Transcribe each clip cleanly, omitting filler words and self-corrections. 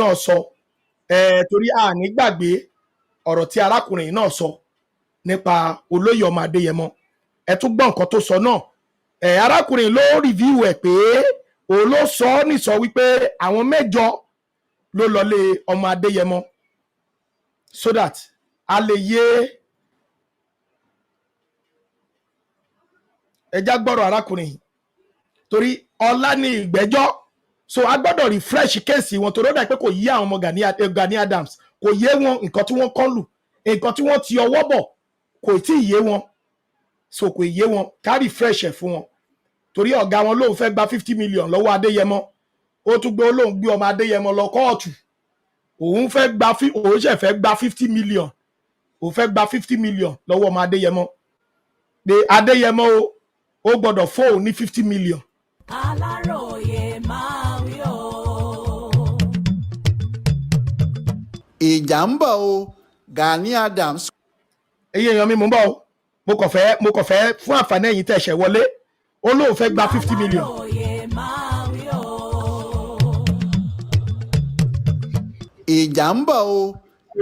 Náà sọ ẹ, torí a ní gbàgbé ọ̀rọ̀ tí arákùnrin náà sọ nípa olóyè ọmọ Adéyẹmọ. Ẹ tún gbọ́ nǹkan tó sọ náà. Ẹ arákùnrin ló review ẹ̀ pé òun ló sọ ọ́ nìsọ wípé àwọn mẹ́jọ ló lọlé ọmọ Adéyẹmọ, so that a lè yé ẹjá gbọ́rọ̀ arákùnrin yìí, torí ọlá ní ìgbẹ́jọ́, so a gbọ́dọ̀ refresh case wọn, torí ó dà pé kò yé àwọn ọmọ Gani Adams, kò yé wọn nǹkan tí wọ́n kọ́ lù, nǹkan tí wọ́n ti ọwọ́ bọ̀, kò tí ì yé wọn. So kò yé wọn, ká refresh ẹ̀ fún wọn, torí ọ̀gá wọn lóun fẹ́ gba 50 million lọ́wọ́ Adéyẹmọ. Ó tún gbé, ó lóun gbé ọmọ Adéyẹmọ lọ kóòtù. Òun fẹ́ gba, òun ṣẹ̀ fẹ́ gba 50 million, òun fẹ́ gba 50 million lọ́wọ́ ọmọ Adéyẹmọ, pé Adéyẹmọ o, ó gbọ́dọ̀ fóun ní 50 million. Aláròye máa wí o. Ìjà ń bọ̀ o, Gani Adams. Ẹ̀yin èèyàn mi, mò ń bọ̀ o. Mo kàn fẹ́ fún àǹfààní ẹ̀yin tẹ̀ ṣẹ̀ wọlé. Ó lóun fẹ́ gba 50 million. Aláròye máa wí o. Ìjà ń bọ̀ o,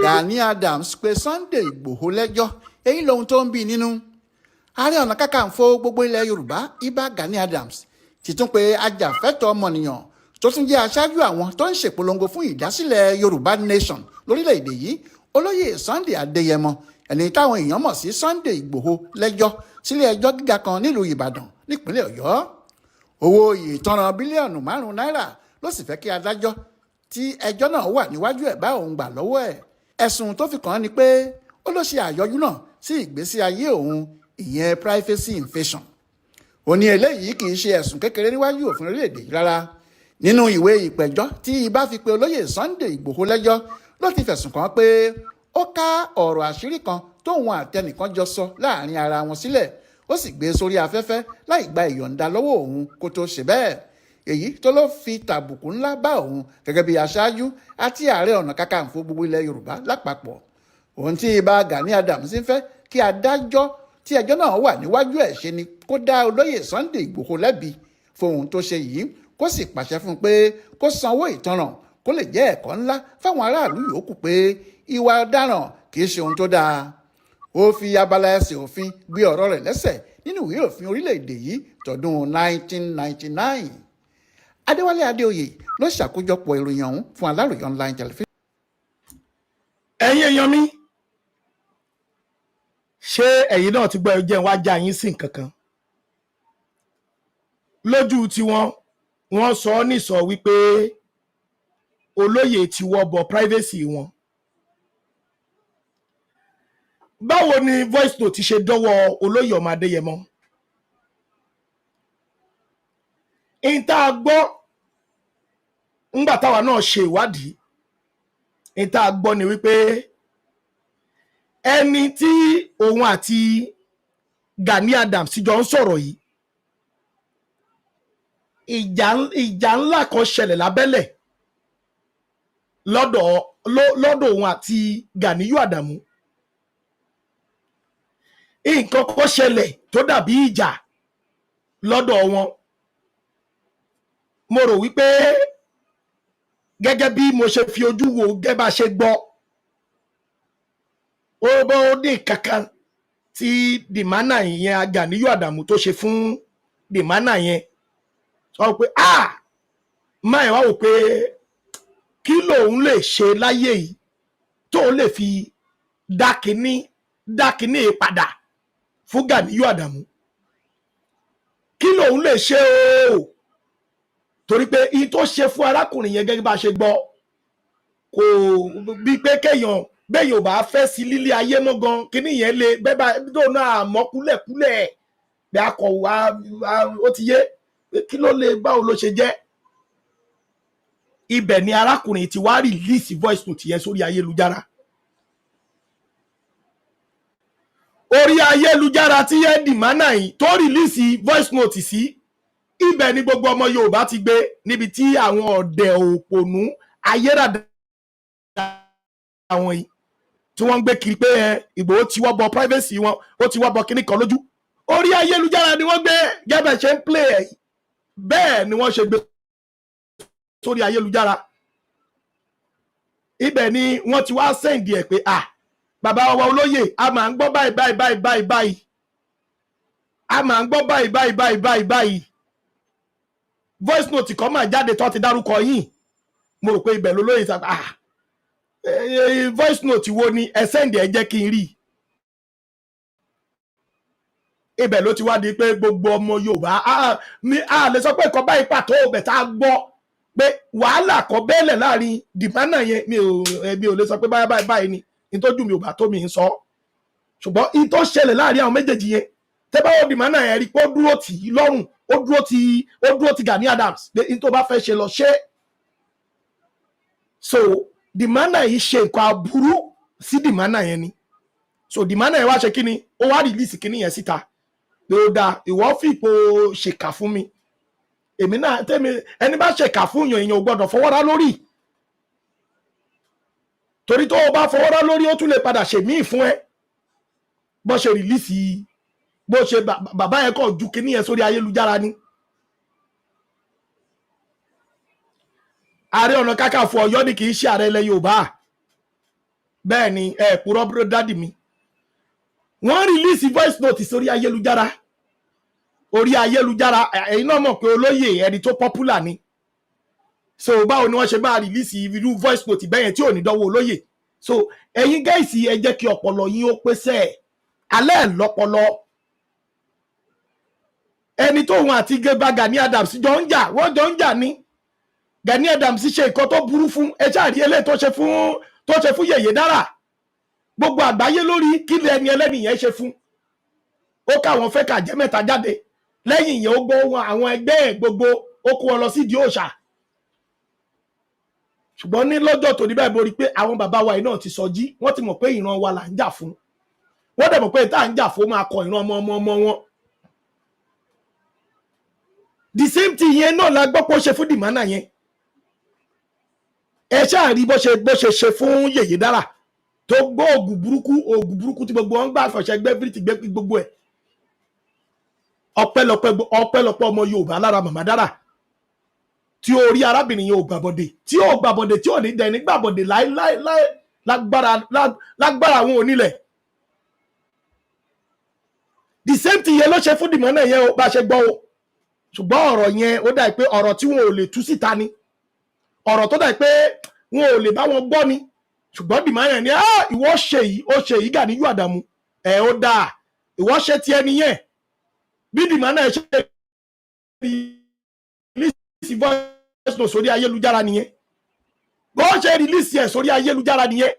Gani Adams pé Sunday Ìgbòho lẹ́jọ́, èyí lohun tó ń bí nínú. Ààrẹ Ọ̀nà Kakanfò gbogbo ilẹ̀ Yorùbá, Ìbà Gani Adams, ti tún pé ajàfẹ́tọ̀ọ́ ọmọnìyàn tó tún jẹ́ aṣáájú àwọn tó ń ṣèpolongo fún ìdásílẹ̀ Yorùbá Nation lórílẹ̀‐èdè yìí, Olóyè Sunday Adéyẹmọ, ẹni táwọn èèyàn mọ̀ sí Sunday Ìgbòho, lẹ́jọ́ sílé ẹjọ́ gíga kan nílùú Ìbàdàn nípínlẹ̀ Ọ̀yọ́. Owó ìtanràn bílíọ̀nù 5 náírà ló sì fẹ́ kí adájọ́ tí ẹjọ́ náà wà níwájú ẹ̀ bá òun gbà lọ́wọ́ ẹ̀. Ẹ̀sùn tó fi kàn án ni pé ó ló ṣe àyọjú náà sí ìgbésí ayé òun, ìyẹn privacy invasion. Ó ní eléyìí kì í ṣe ẹ̀sùn kékeré níwájú òfin orílẹ̀-èdè yìí rárá. Nínú ìwé ìpẹ̀jọ́ tí ibà fi pe olóyè Sunday Ìgbòho lẹ́jọ́ ló ti fẹ̀sùn kàn án pé ó ká ọ̀rọ̀ àṣírí kan tóun àtẹnìkan jọ sọ láàrin ara wọn sílẹ̀, ó sì gbé e sórí afẹ́fẹ́ láì gba ìyọ̀ǹda lọ́wọ́ òun kó tó ṣe bẹ́ẹ̀, èyí tó ló fi tàbùkù ńlá bá òun gẹ́gẹ́ bí aṣáájú àti Ààrẹ Ọ̀nà Kakanfò gbogbo ilẹ̀ Yorùbá lápapọ̀. Ohun tí Ìbà Gani Adams ń fẹ́ kí adájọ́ tí ẹjọ́ náà wà níwájú ẹ̀ ṣe ni kó dá olóyè Sunday Ìgbòho lẹ́bi fóun tó ṣe yìí, kó sì pàṣẹ fún un pé kó sanwó ìtanràn, kó lè jẹ́ ẹ̀kọ́ ńlá fáwọn aráàlú yòókù pé ìwà ọ̀daràn kì í ṣe ohun tó dáa. Ó fi abala ẹsẹ̀ òfin gbé ọ̀rọ̀ rẹ̀ lẹ́sẹ̀ nínú ìwé òfin orílẹ̀-èdè yìí tọdún 1999. Adéwálé Adéoyè ló ṣàkójọpọ̀ ìròyìn ọ̀hún fún Aláròyé Online Television. Ẹ̀yin èèyàn mi, ṣé ẹ̀yin náà ti gbọ́? Ẹ jẹ́ n wá já yín sí nǹkan kan. Lójú tiwọn, wọ́n sọ ọ́ nìsọ wípé olóyè ti wọ́ bọ privacy wọn. Báwo ni voice note ti ṣe dọ́wọ́ olóyè ọmọ Adéyẹmọ? N tá a gbọ́ ńgbà táwa náà ṣe ìwádìí, n tá a gbọ́ ni wípé ẹni tí òun àti Gani Adams jọ ń sọ̀rọ̀ yìí, ìjà ńlá kan ṣẹlẹ̀ lábẹ́lẹ̀ lọ́dọ̀ òun àti Ganiyu Adamu. Nǹkan kan ṣẹlẹ̀ tó dàbí ìjà lọ́dọ̀ wọn. Mo rò wípé gẹ́gẹ́ bí mo ṣe fi ojú wo, gẹ́gẹ́ bá ṣe gbọ́, ó bó ní kankan tí dìmánà yẹn, Ganiyu Adamu, tó ṣe fún dìmánà yẹn, sọ pé, ah, máa wá wò pé kí lòun lè ṣe láyé yìí tóun lè fi dá kínní padà fún Ganiyu Adamu. Kí lòun lè ṣe o? Torí pé iye tó ṣe fún arákùnrin yẹn, gẹ́gẹ́ bá a ṣe gbọ́, kò bí pé kéèyàn bẹ́ẹ̀ yóò bá fẹ́ sí lílé ayé mọ́ gan. Kíní yẹn lè bẹ́ẹ̀ bá tó náà mọ́ kúlẹ̀kúlẹ̀ bí a kọ̀ wá, ó ti yé kí ló lè, báwo ló ṣe jẹ́. Ibẹ̀ ni arákùnrin ti wá release voice note yẹn sórí ayélujára. Orí ayélujára tí Eddie Manai tó release voice note sí, ibẹ̀ ni gbogbo ọmọ Yorùbá ti gbé, níbi tí àwọn ọ̀dẹ̀ òpònú ayérádà àwọn yìí tí wọ́n ń gbé kiri pé ẹ Ìgbòho ti wọ́ bọ privacy wọn, ó ti wọ́ bọ kíní kan lójú. Orí ayélujára ni wọ́n gbé gẹ́gẹ́ ṣe ń play ẹ̀, bẹ́ẹ̀ ni wọ́n ṣe gbé sórí ayélujára. Ibẹ̀ ni wọ́n ti wá send ẹ̀ pé, "Ah, bàbá wa olóyè, a máa ń gbọ́ báyìí báyìí báyìí báyìí báyìí, a máa ń gbọ́ báyìí báyìí báyìí báyìí báyìí, voice note kan máa jáde tó ti dárúkọ yín." Mo rò pé ibẹ̀ lolóyè sọ, "Ah, voice note wo ni? Ẹ send ẹ, jẹ́ kí n rí i." Ibẹ̀ ló ti wá di pé gbogbo ọmọ Yorùbá ní a lè sọ pé nǹkan báyìí pàtó ọbẹ̀ tá a gbọ́ pé wàhálà kọ́ bẹ́ẹ̀lẹ̀ láàrin dìmánà yẹn. Mi ò lè sọ pé báyìí báyìí báyìí ni nítọ́jú mi ò bá tó mi ń sọ, ṣùgbọ́n in tó ṣẹlẹ̀ láàrin àwọn méjèèjì yẹn, tẹ́ bá wọ́n dìmánà yẹn rí pé ó dúró tì í lọ́rùn, ó dúró tì Gani Adams pé in tó bá fẹ́ ṣe lọ ṣe. So dìmánà yìí ṣe nǹkan aburú sí dìmánà yẹn ni. So dìmánà yẹn wá ṣe kíni? Ó wá release kíní yẹn síta pé ó dáa, ìwọ fìpò ṣèkà fún mi, èmi náà tẹ́mi. Ẹni bá ṣèkà fún yàn, èèyàn ò gbọ́dọ̀ fọwọ́rá lórí, torí tó o bá fọwọ́rá lórí, ó tún lè padà ṣèmíì fún ẹ. Bó ṣe release, bó ṣe bàbá yẹn kàn ju kíní yẹn sórí ayélujára ni. Ààrẹ Ọ̀nà Kakanfò Ọ̀yọ́ ni, kì í ṣe ààrẹ ilẹ̀ Yorùbá. Bẹ́ẹ̀ ni, ẹ purọ́ búrọ́ dádì mi. Wọ́n release voice note sórí ayélujára, orí ayélujára. Ẹ̀yin náà mọ̀ pé olóyè ẹni tó popular ni. So báwo ni wọ́n ṣe máa release irú voice note bẹ́yẹn tí ò ní dọ́wọ́ olóyè? So ẹ̀yin guys, ẹ jẹ́ kí ọpọlọ yín ó pèsè alẹ́ lọ́pọlọ. Ẹni tóun àti geba Gani Adams jọ ń jà, wọ́n jọ ń jà ní. Gani Adams ṣe nǹkan tó burú fún ẹ. Ṣáà rí eléyìí tó ṣe fún Yèyé Dára, gbogbo àgbáyé lórí kí lè ẹni ẹlẹ́ni yẹn ṣe fún. Ó káwọn fẹ́ kàjẹ́ mẹ́ta jáde. Lẹ́yìn yẹn, ó gbọ́ wọn àwọn ẹgbẹ́ ẹ̀ gbogbo, ó kó wọn lọ sídìí òòṣà. Ṣùgbọ́n ní lọ́jọ́ tó ní báyìí, mo rí i pé àwọn bàbá wa yìí náà ti sọjí. Wọ́n ti mọ̀ pé ìran wa là ń jà fún. Wọ́n dẹ̀ mọ̀ pé tá à ń jà fún máa kọ ìran ọmọ ọmọ ọmọ wọn. The same thing yẹn náà la gbọ́ pé ó ṣe fún dìmánà yẹn. Ẹ ṣáà rí bó ṣe ṣe fún Yèyé Dára, tó gbọ́ oògùn burúkú, oògùn burúkú tí gbogbo wọn gbà fọṣẹ gbẹ fìrìtì gbẹ gbogbo ẹ̀. Ọpẹ́lọpẹ́, ọpẹ́lọpẹ́ ọmọ Yorùbá lára màmá Dára tí ó rí arábìnrin yẹn ò gbàbọdè, tí ò gbàbọdè, tí ò ní dẹni gbàbọdè láéláé lágbára lágbára àwọn onílẹ̀. The same thing yẹn ló ṣe fún dìmọ́nà yẹn o, bá a ṣe gbọ́ o. Ṣùgbọ́n ọ̀rọ̀ yẹn, ó dà pé ọ̀rọ̀ tí wọn ò lè tú síta ni, ọ̀rọ̀ tó dà pé wọn ò lè bá wọn gbọ́ ni. Ṣùgbọ́n dìmọ́nà ni, "Ah, ìwọ ṣe yìí, ó ṣe yìí, Gàníyù Àdàmú ẹ̀, ó dáa, ìwọ ṣe tiẹ̀ nìyẹn." Bí dìmọ́nà ṣe release voice note sórí ayélujára nìyẹn. Bó ṣe release ẹ̀ sórí ayélujára nìyẹn.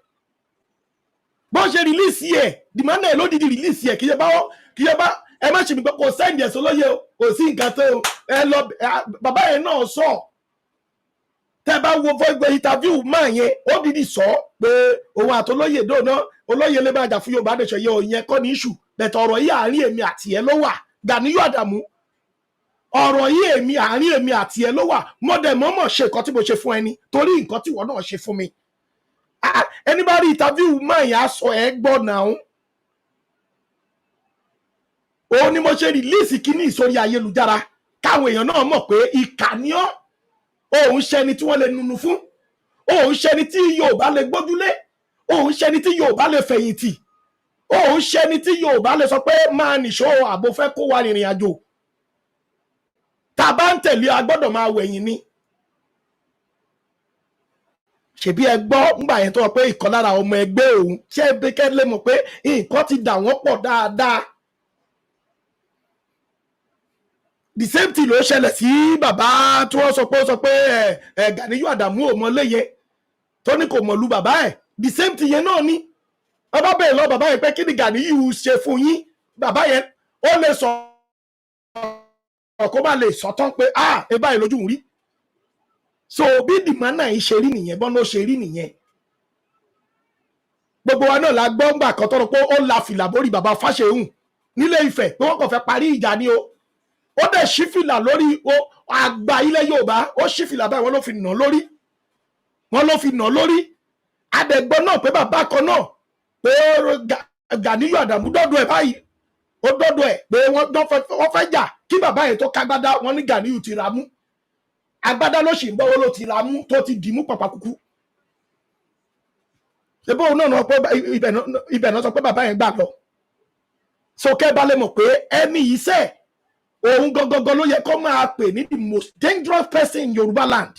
Bó ṣe release ẹ̀, dìmọ́nà ẹ̀ lódìdí release ẹ̀. Kì í ṣe bá ẹ má ṣe mi pé kò send ẹ̀ sólóye o, kò sí nǹkan tó ẹ lọ. Bàbá yẹn náà sọ, tẹ bá wo voice interview máa yẹn, ó dìdí sọ pé òun àtolóyè dòná, olóyè lè máa jà fún Yorùbá nation yẹn ò yẹn kọ́ ní issue bẹ̀tẹ̀. Ọ̀rọ̀ yìí, àárín èmi àti ẹ ló wà, Gàníyù Àdàmú. Ọ̀rọ̀ yìí, èmi, àárín èmi àti ẹ ló wà. Mọ́dẹ̀ mọ́mọ́ ṣe nǹkan tí mo ṣe fún ẹni torí nǹkan tí ìwọ náà ṣe fún mi. Ah, ẹni bá rí interview máa yẹn á sọ, ẹ gbọ́ náà. Òun ni mo ṣe release kíní sórí ayélujára káwọn èèyàn náà mọ̀ pé ìkà ni ọ́. Òun ṣẹni tí wọ́n lè nunu fún, òun ṣẹni tí Yorùbá lè gbójúlé, òun ṣẹni tí Yorùbá lè fẹ̀yìntì, òun ṣẹni tí Yorùbá lè sọ pé máa nìṣó àbò fẹ́ kó wa rìnrìn àjò. Tá a bá ń tẹ̀lé, a gbọ́dọ̀ máa wẹ̀yìn ni. Ṣèbí ẹ gbọ́ ńgbà yẹn tó wọ pé ìkan lára ọmọ ẹgbẹ́ òun ṣé ẹ bẹ́kẹ́ lè mọ̀ pé nǹkan ti dà wọ́n pọ̀ dáadáa. The same thing ló ṣẹlẹ̀ sí bàbá tí wọ́n sọ pé ó sọ pé ẹ ẹ Gàníyù Àdàmú ò mọ léye, tó ní kò mọ̀lú bàbá ẹ̀. The same thing yẹn náà ni ọba bẹ́ẹ̀ lọ bàbá yẹn pé kí ni Gàníyù ṣe fún yín? Bàbá yẹn ó lè sọ kó má lè sọ tán pé, "Ah, ẹ báyìí lójú rí." So bí dìmánà yìí ṣe rí nìyẹn, bọ́n ló ṣe rí nìyẹn. Gbogbo wa náà la gbọ́ ńgbà kan tọrọ pé ó la fìlà borí bàbá Fáṣẹ̀hùn nílé Ifẹ̀, pé wọ́n kàn fẹ́ parí ìjà ni o. Ó dẹ̀ ṣí fìlà lórí àgbà ilẹ̀ Yorùbá. Ó ṣí fìlà báyìí, wọ́n ló fi nà lórí, wọ́n ló fi nà lórí. Adẹ̀gbọ́n náà pé bàbá kan náà pé Gàníyù Àdàmú dọ́dọ̀ ẹ̀ báyìí, ó dọ́dọ̀ ẹ̀ pé wọ́n fẹ́ jà. Kí bàbá yẹn tó kágbádá, wọ́n ní Gàníyù ti ra mú agbádá, ló sì ń bọ́wọ́, ló ti ra mú tó ti dì mú pàpàkùkù. Ṣé bóun náà náà pé ibẹ̀ náà sọ pé bàbá yẹn gbà lọ. So kẹ́ bá lè mọ̀ pé ẹni yìí sẹ́, òun gangan ló yẹ kó máa pè ní the most dangerous person in Yorùbá land.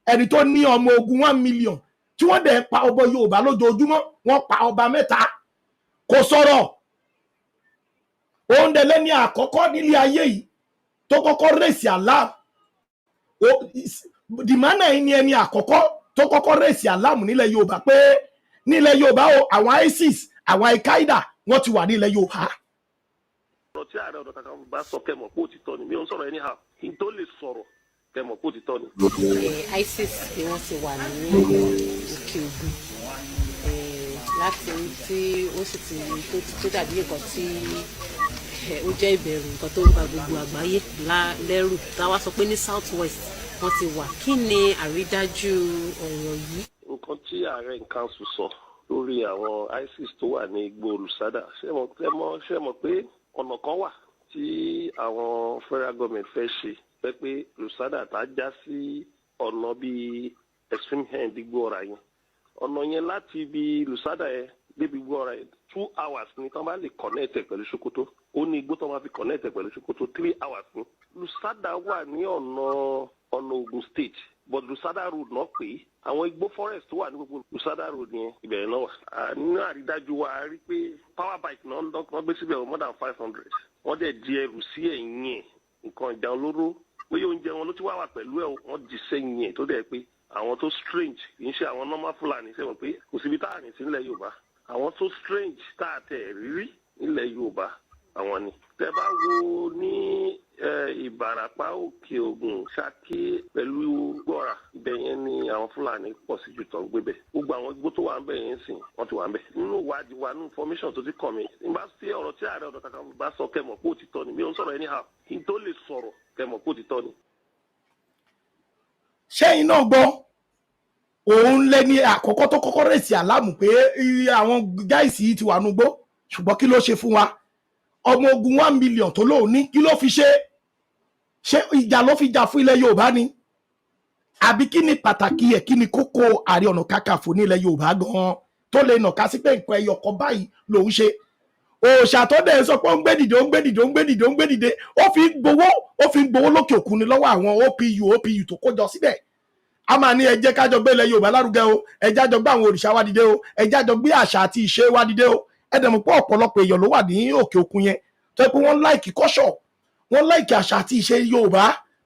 Ẹni tó ní ọmọ ogun 1 million, tí wọ́n dẹ̀ pa ọba Yorùbá lójoojúmọ́, wọ́n pa ọba mẹ́ta, kò sọ̀rọ̀. Òun dẹ̀ lẹ́ni àkọ́kọ́ nílé ayé yìí tó kọ́kọ́ raise alarm. Dìmánà yìí ni ẹni àkọ́kọ́ tó kọ́kọ́ raise alarm nílẹ̀ Yorùbá pé nílẹ̀ Yorùbá o, àwọn ISIS, àwọn Al-Qaeda, wọ́n ti wà nílẹ̀ Yorùbá. Ọ̀rọ̀ tí Ààrẹ Ọ̀nà Kakanfò bá sọ, kẹ́ mọ̀ pé òtítọ́ ni. Mi ò ń sọ̀rọ̀ anyhow. Kí n tó lè sọ̀rọ̀, kẹ́ mọ̀ pé òtítọ́ ni. ISIS ni wọ́n ti wà ní Òkè Ògùn láti tí ó sì ti tó dàbí nǹkan tí ó jẹ́ ìbẹ̀rù, nǹkan tó ń ba gbogbo àgbáyé lẹ́rù. Táwa sọ pé ní South West wọ́n ti wà, kí ni àrídájú ọ̀rọ̀ yìí? Nǹkan tí ààrẹ council sọ lórí àwọn ISIS tó wà ní igbó Lusada, ṣé mọ̀ pé ọ̀nà kan wà tí àwọn federal government fẹ́ ṣe pé Lusada tá a já sí ọ̀nà bíi extreme end igbó ọ̀rà yẹn, ọ̀nà yẹn láti ibi Lusada yẹn débi igbó ọ̀rà yẹn, 2 hours ni. Tí wọ́n bá lè connect ẹ̀ pẹ̀lú Sokoto, ó ní igbó tó máa fi connect ẹ̀ pẹ̀lú Sokoto, 3 hours ni. Lusada wà ní ọ̀nà Ogun State, but Lusada Road náà pé àwọn igbó forest tó wà ní gbogbo Lusada Road yẹn, ìbẹ̀rẹ̀ náà wà. Nínú àrídájú wa, a rí pé power bike náà wọ́n gbé síbẹ̀, more than 500. Wọ́n dẹ̀ di ẹrù sí ẹ̀yìn ẹ̀, nǹkan ìjà olóró, bóyá oúnjẹ wọn ló ti wá wà pẹ̀lú ẹ̀, wọ́n di sẹ́yìn ẹ̀, tó dẹ̀ pé àwọn tó strange, kì í ṣe àwọn normal Fúlàní. Sẹ́wọ̀n pé kò síbi tá à rìn sí nílẹ̀ Yorùbá, àwọn tó strange tá a tẹ̀ rírí nílẹ̀ Yorùbá, àwọn ni. Tẹ́ bá wo ní Ìbàràpá, Òkè Ògùn, Ṣakí pẹ̀lú Gbọ́ra, ibẹ̀ yẹn ni àwọn Fúlàní pọ̀ sí jù tó ń gbé bẹ̀. Gbogbo àwọn igbó tó wà ń bẹ̀ yẹn sìn, wọ́n ti wà ń bẹ̀. Nínú ìwádìí wa, nínú information tó ti kàn mí, nígbà tí ọ̀rọ̀ tí Ààrẹ Ọ̀nà Kakanfò bá sọ, kẹ́ mọ̀ pé òtítọ́ ni. Mi ò ń sọ̀rọ̀ anyhow. Kí n tó lè sọ̀rọ̀, kẹ́ mọ̀ pé òtítọ́ ni. Ṣẹ́yìn náà gbọ́, òun lẹ́ni àkọ́kọ́ tó kọ́kọ́ raise alarm pé iye àwọn guys yìí ti wà núgbó. Ṣùgbọ́n kí ló ṣe fún wa? Ọmọ ogun 1 million tó lóun ní, kí ló fi ṣe? Ṣé ìjà ló fi jà fún ilẹ̀ Yorùbá ni, àbí kí ni pàtàkì ẹ̀? Kí ni kókó Ààrẹ Ọ̀nà Kakanfò ní ilẹ̀ Yorùbá gan-an tó lè nàka sí pé nǹkan ẹyọ kan báyìí lòun ṣe? Òòṣà tó dẹ̀ sọ pé ó ń gbé dìde, ó ń gbé dìde, ó ń gbé dìde, ó ń gbé dìde, ó fi ń gbowó, ó fi ń gbowó lókè òkun ni lọ́wọ́ àwọn OPU tó kó jọ síbẹ̀. A máa ní, "Ẹ jẹ́ kájọ gbé ilẹ̀ Yorùbá lárugẹ o, ẹ jẹ́ àjọ gbé àwọn òrìṣà wa dìde o, ẹ jẹ́ àjọ gbé àṣà àti ìṣe wa dìde o." Ẹ dẹ̀ mọ̀ pé ọ̀pọ̀lọpọ̀ èèyàn ló wà ní òkè òkun yẹn tó yẹ pé wọ́n like culture, wọ́n like àṣà àti ìṣe Yorùbá.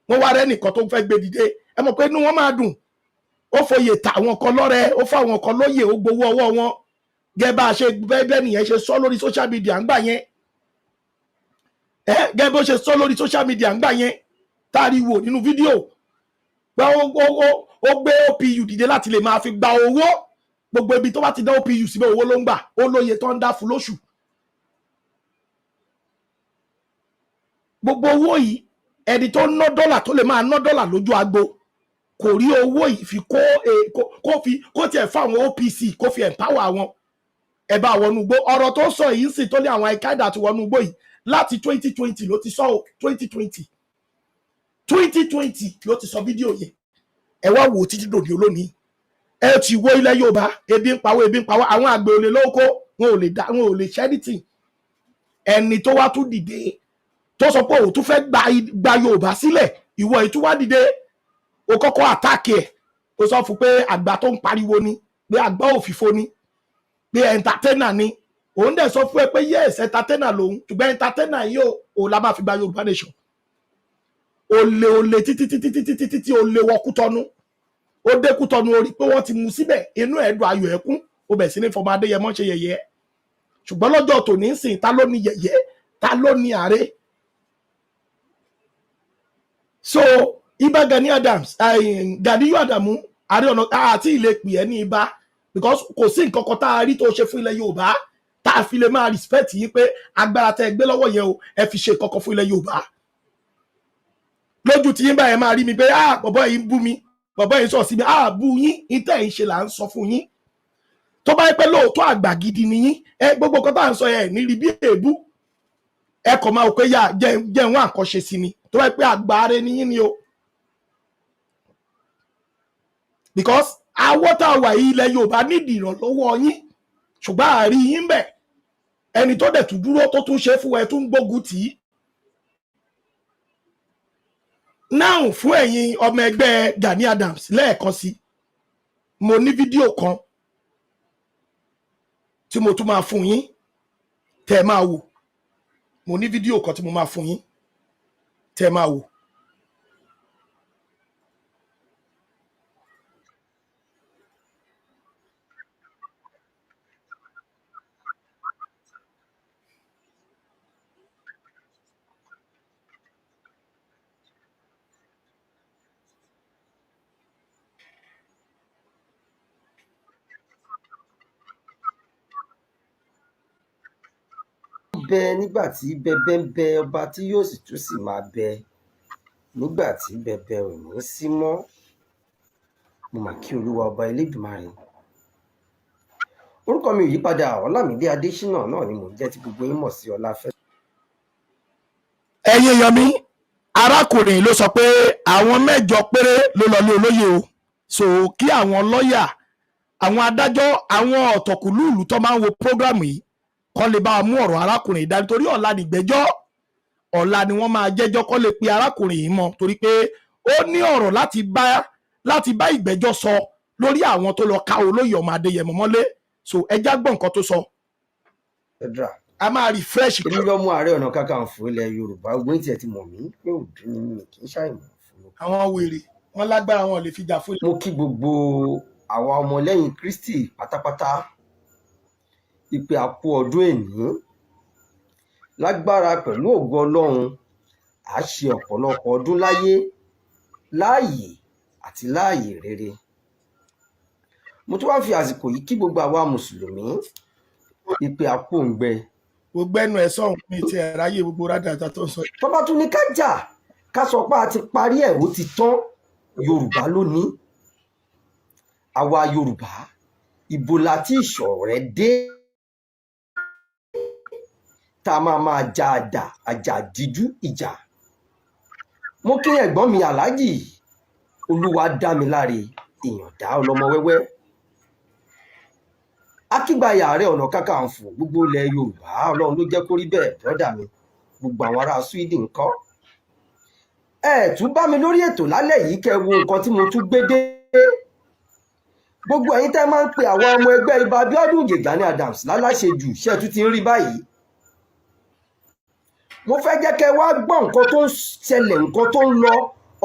Wọ́n wá rẹ́ nìkan tó ń fẹ́ gbé dìde, ẹ mọ̀ pé inú wọn máa dùn. Ó foyè ta àwọn kan lọ́rẹ, ó fún àwọn kan lóyè, ó gbowó ọwọ́ wọn. Gẹ́gẹ́ bá a ṣe bẹ́ẹ̀ bẹ́ẹ̀ nìyẹn ṣe sọ lórí social media ńgbà yẹn ẹ, gẹ́gẹ́ bó ṣe sọ lórí social media ńgbà yẹn, tá a rí wò nínú fídíò pé ó gbé OPU dìde láti lè máa fi gba owó. Gbogbo ibi tó bá ti dá OPU síbẹ̀, owó ló ń gbà, ó lóye tó ń dá fún lóṣù. Gbogbo owó yìí, ẹni tó ń ná dọ́là, tó lè máa ná dọ́là lójú agbo, kò rí owó yìí fi kó kó fi kó tiẹ̀ fún àwọn OPC, kó fi empower wọn. Ẹ bá wọnú igbó. Ọ̀rọ̀ tó sọ yìí ń sìn, tó ní àwọn Al-Qaeda ti wọnú igbó yìí, láti 2020 ló ti sọ o. 2020, 2020 ló ti sọ fídíò yẹn. Ẹ wá wò ó títí dòní olónìí. Ẹ ti wo ilẹ̀ Yorùbá, ebi ń pawó, ebi ń pawó, àwọn àgbẹ̀ ò lè lóko, wọn ò lè dá, wọn ò lè ṣe anything. Ẹni tó wá tún dìde tó sọ pé òun tún fẹ́ gba Yorùbá sílẹ̀, ìwọ yìí tún wá dìde, o kọ́kọ́ attack ẹ̀, o sọ fún pé àgbà tó ń pariwo ni, pé àgbà òfìfo ni, pé entertainer ni. Òun dẹ̀ sọ fún ẹ pé yes, entertainer lòun, ṣùgbọ́n entertainer yìí o, òun la máa fi gba Yorùbá nation. Olè, olè títí títí títí títí tí olè wọ Kútọ́nù, ó dé Kútọ́nù, ó rí pé wọ́n ti mú síbẹ̀, inú ẹ̀ dùn, ayọ̀ ẹ̀ kún, ó bẹ̀ sí ní fọmọ Adéyẹmọ ṣe yẹ̀yẹ́. Ṣùgbọ́n lọ́jọ́ tòní ń sìn, ta ló ní yẹ̀yẹ́? Ta ló ní àárẹ̀? So Ìbà Gani Adams, Ganiyu Adamu, Ààrẹ Ọ̀nà àti ilé pè ẹ́ ní ibà, because kò sí nǹkan kan tá a rí tó ṣe fún ilẹ̀ Yorùbá tá a fi lè máa respect yín pé agbára tẹ́ ẹ gbé lọ́wọ́ yẹn o, ẹ fi ṣe nǹkan kan fún ilẹ̀ Yorùbá. Lójú tí yín báyẹn máa rí mi pé, "Ah, bọ̀bọ̀ yìí ń bú mi, bọ̀bọ̀ yìí ń sọ sí mi." Ah, bú yín, ìtẹ̀ ń ṣe là ń sọ fún yín. Tó bá yẹ pé lóòótọ́ àgbà gidi ni yín, ẹ gbogbo nǹkan tá à ń sọ yẹn ní rí bí èébú, ẹ kàn máa wò pé yà jẹ́ jẹ́ wọn àkọ́ṣe sí ni. Tó bá yẹ pé àgbà rẹ ni yín ni o, because Àwọ̀ tá a wà yìí, ilẹ̀ Yorùbá nídìí ìrànlọ́wọ́ yín, ṣùgbọ́n àárí yín bẹ̀. Ẹni tó dẹ̀ tún dúró tó tún ṣe fún ẹ tún gbógun tì í náà. Fún ẹ̀yin ọmọ ẹgbẹ́ Gani Adams, lẹ́ẹ̀kan sí, mo ní fídíò kan tí mo tún máa fún yín tẹ́ ẹ máa wò. Mo ní fídíò kan tí mo máa fún yín tẹ́ ẹ máa wò. Bẹ nígbà tí bẹbẹ ń bẹ, ọba tí yóò sì tún sì máa bẹ nígbà tí bẹbẹ ò ní í sí mọ́. Mo mà kí Olúwa Ọba Elédùmarè. Orúkọ mi ò yí padà, Ọlámídé Adésínà náà ni mò ń jẹ́, tí gbogbo yín mọ̀ sí Ọláfẹ́. Ẹ̀yin èèyàn mi, arákùnrin ló sọ pé àwọn mẹ́jọ péré ló lọ ní olóyè o. So kí àwọn lọ́ọ̀yà, àwọn adájọ́, àwọn ọ̀tọ̀kùlúùlù tó máa ń wo program yìí kọ́ lè bá a mú ọ̀rọ̀ arákùnrin yìí dání, torí ọ̀la nìgbẹ́jọ́, ọ̀la ni wọ́n máa jẹ́jọ́. Kọ́ lè pe arákùnrin yìí mọ́, torí pé ó ní ọ̀rọ̀ láti bá ìgbẹ́jọ́ sọ lórí àwọn tó lọ ká olóyè ọmọ Adéyẹmọ mọ́lé. So ẹjá gbọ́ nǹkan tó sọ. Federal. A máa refresh. Èmi lọ́mọ Ààrẹ Ọ̀nà Kakanfò ilẹ̀ Yorùbá. Ogun tiẹ̀ ti mọ̀ mí pé òdú ni mí, kì í ṣàìmọ̀ fún mi. Àwọn wèrè wọn lágbára, wọn lè fi jà fún. Mo kí gbogbo àwa ọmọlẹ́yìn Kristi pátápátá ìpè àkú ọdún èní. Lágbára pẹ̀lú ògo Ọlọ́run, à á ṣe ọ̀pọ̀lọpọ̀ ọdún láyé, láàyè àti láàyè rere. Mo tún wá fi àsìkò yìí kí gbogbo àwa mùsùlùmí ìpè àkú òǹgbẹ. Gbogbo ẹnu ẹ sọhùn mi ti ẹ ráyè gbogbo rádàtà tó ń sọ. Tó bá tún ní ká jà, ká sọ pé a ti parí ẹ̀, ó ti tán, Yorùbá ló ní. Àwa Yorùbá, ibo la tí ìṣọ̀rẹ́ dé tá a máa máa ja àjà àjàdíjú ìjà? Mo kí ẹ̀gbọ́n mi, Aláàjì Olúwa Dámiláre Ìyàndá Ọlọ́mọ Wẹ́wẹ́, akígbayà Ààrẹ Ọ̀nà Kakanfò gbogbo ilẹ̀ Yorùbá. Ọlọ́run ló jẹ́ kó rí bẹ́ẹ̀. Brother mi, gbogbo àwọn ará Sweden ńkọ́? Ẹ tún bá mi lórí ètò lálẹ́ yìí, kẹ́ wo nǹkan tí mo tún gbé dé. Gbogbo ẹ̀yin tẹ́ máa ń pe àwọn ọmọ ẹgbẹ́ Ibà Abíọ́dún Ìgè Gani Adams láláṣejù, ṣe tún ti ń rí báyìí? Mo fẹ́ jẹ́ kẹ́ wá gbọ́ nǹkan tó ń ṣẹlẹ̀, nǹkan tó ń lọ.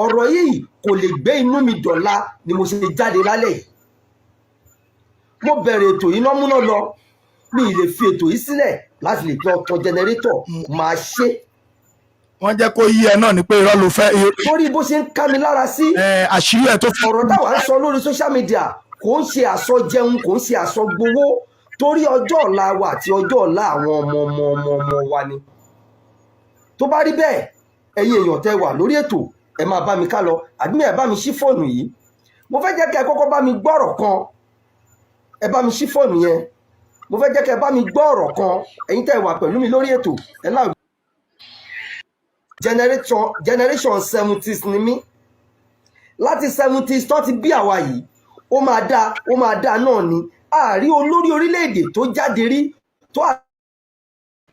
Ọ̀rọ̀ yìí kò lè gbé inú mi dọ̀la ni mo ṣe jáde lálẹ́ yìí. Mo bẹ̀rẹ̀ ètò yìí lọ́múná lọ, mi ì lè fi ètò yìí sílẹ̀ láti lè tọ́ tọ́ generator máa ṣe. Wọ́n jẹ́ kó yí ẹ náà ni pé irọ́ ló fẹ́. Torí bó ṣe ń ká mi lára sí. Àṣírí ẹ tó fi. Ọ̀rọ̀ táwa ń sọ lórí social media kò ń ṣe àsọjẹun, kò ń ṣe àsọgbowó, torí ọjọ́ ọ̀la wa àti ọjọ́ ọ̀la àwọn ọmọ ọmọ ọmọ ọmọ wa ni. Tó bá rí bẹ́ẹ̀, ẹ̀yin èèyàn tẹ́ wà lórí ètò, ẹ máa bá mi ká lọ. Àbí ẹ bá mi ṣí fóònù yìí. Mo fẹ́ jẹ́ kẹ́ ẹ kọ́kọ́ bá mi gbọ́rọ̀ kan. Ẹ bá mi ṣí fóònù yẹn. Mo fẹ́ jẹ́ kẹ́ ẹ bá mi gbọ́ ọ̀rọ̀ kan. Ẹ̀yin tẹ́ wà pẹ̀lú mi lórí ètò, ẹ láò generation 70s ni mí. Láti 70s tó ti bí àwa yìí, ó máa dáa, ó máa dáa náà ni. Àárí olórí orílẹ̀-èdè tó jáde rí tó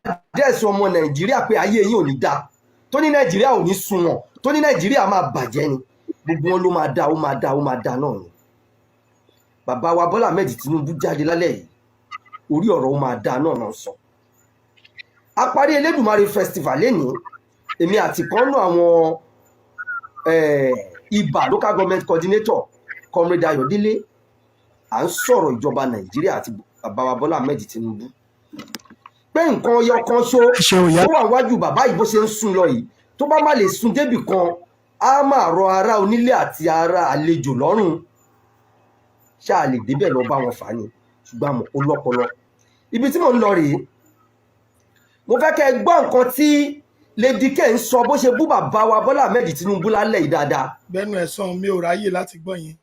address ọmọ Nàìjíríà pé ayé yìí ò ní dáa, tó ní Nàìjíríà ò ní sunwọ̀n, tó ní Nàìjíríà máa bàjẹ́ ni. Gbogbo wọn ló máa dáa, ó máa dáa, ó máa dáa náà ni. Bàbá wa Bọ́lá Ahmed Tinubu jáde lálẹ́ yìí, orí ọ̀rọ̀ ó máa dáa náà náà sọ. A parí Elédùmarè Festival lénìí. Èmi àti kan nù àwọn Ibà local government coordinator, Comrade Ayọ̀délé, à ń sọ̀rọ̀ ìjọba Nàìjíríà àti bàbá wa Bọ́lá Ahmed Tinubu, pé nǹkan ọyọ kan ṣo tó wà wájú bàbá yìí, bó ṣe ń sùn lọ yìí, tó bá má lè sùn débì kan, á máa rọ ará onílé àti ará àlejò lọ́rùn. Ṣáà lè débẹ̀ lọ bá wọn fà á ni, ṣùgbọ́n àmọ́ ó lọ́pọlọ. Ibi tí mò ń lọ rèé. Mo fẹ́ kẹ́ ẹ gbọ́ nǹkan tí Lady K ń sọ, bó ṣe bú bàbá wa Bọ́lá Ahmed Tinubu lálẹ́ yìí dáadáa. Bẹ́ẹ̀nu ẹ̀sán, mi ò ráyè láti gbọ́ yẹn.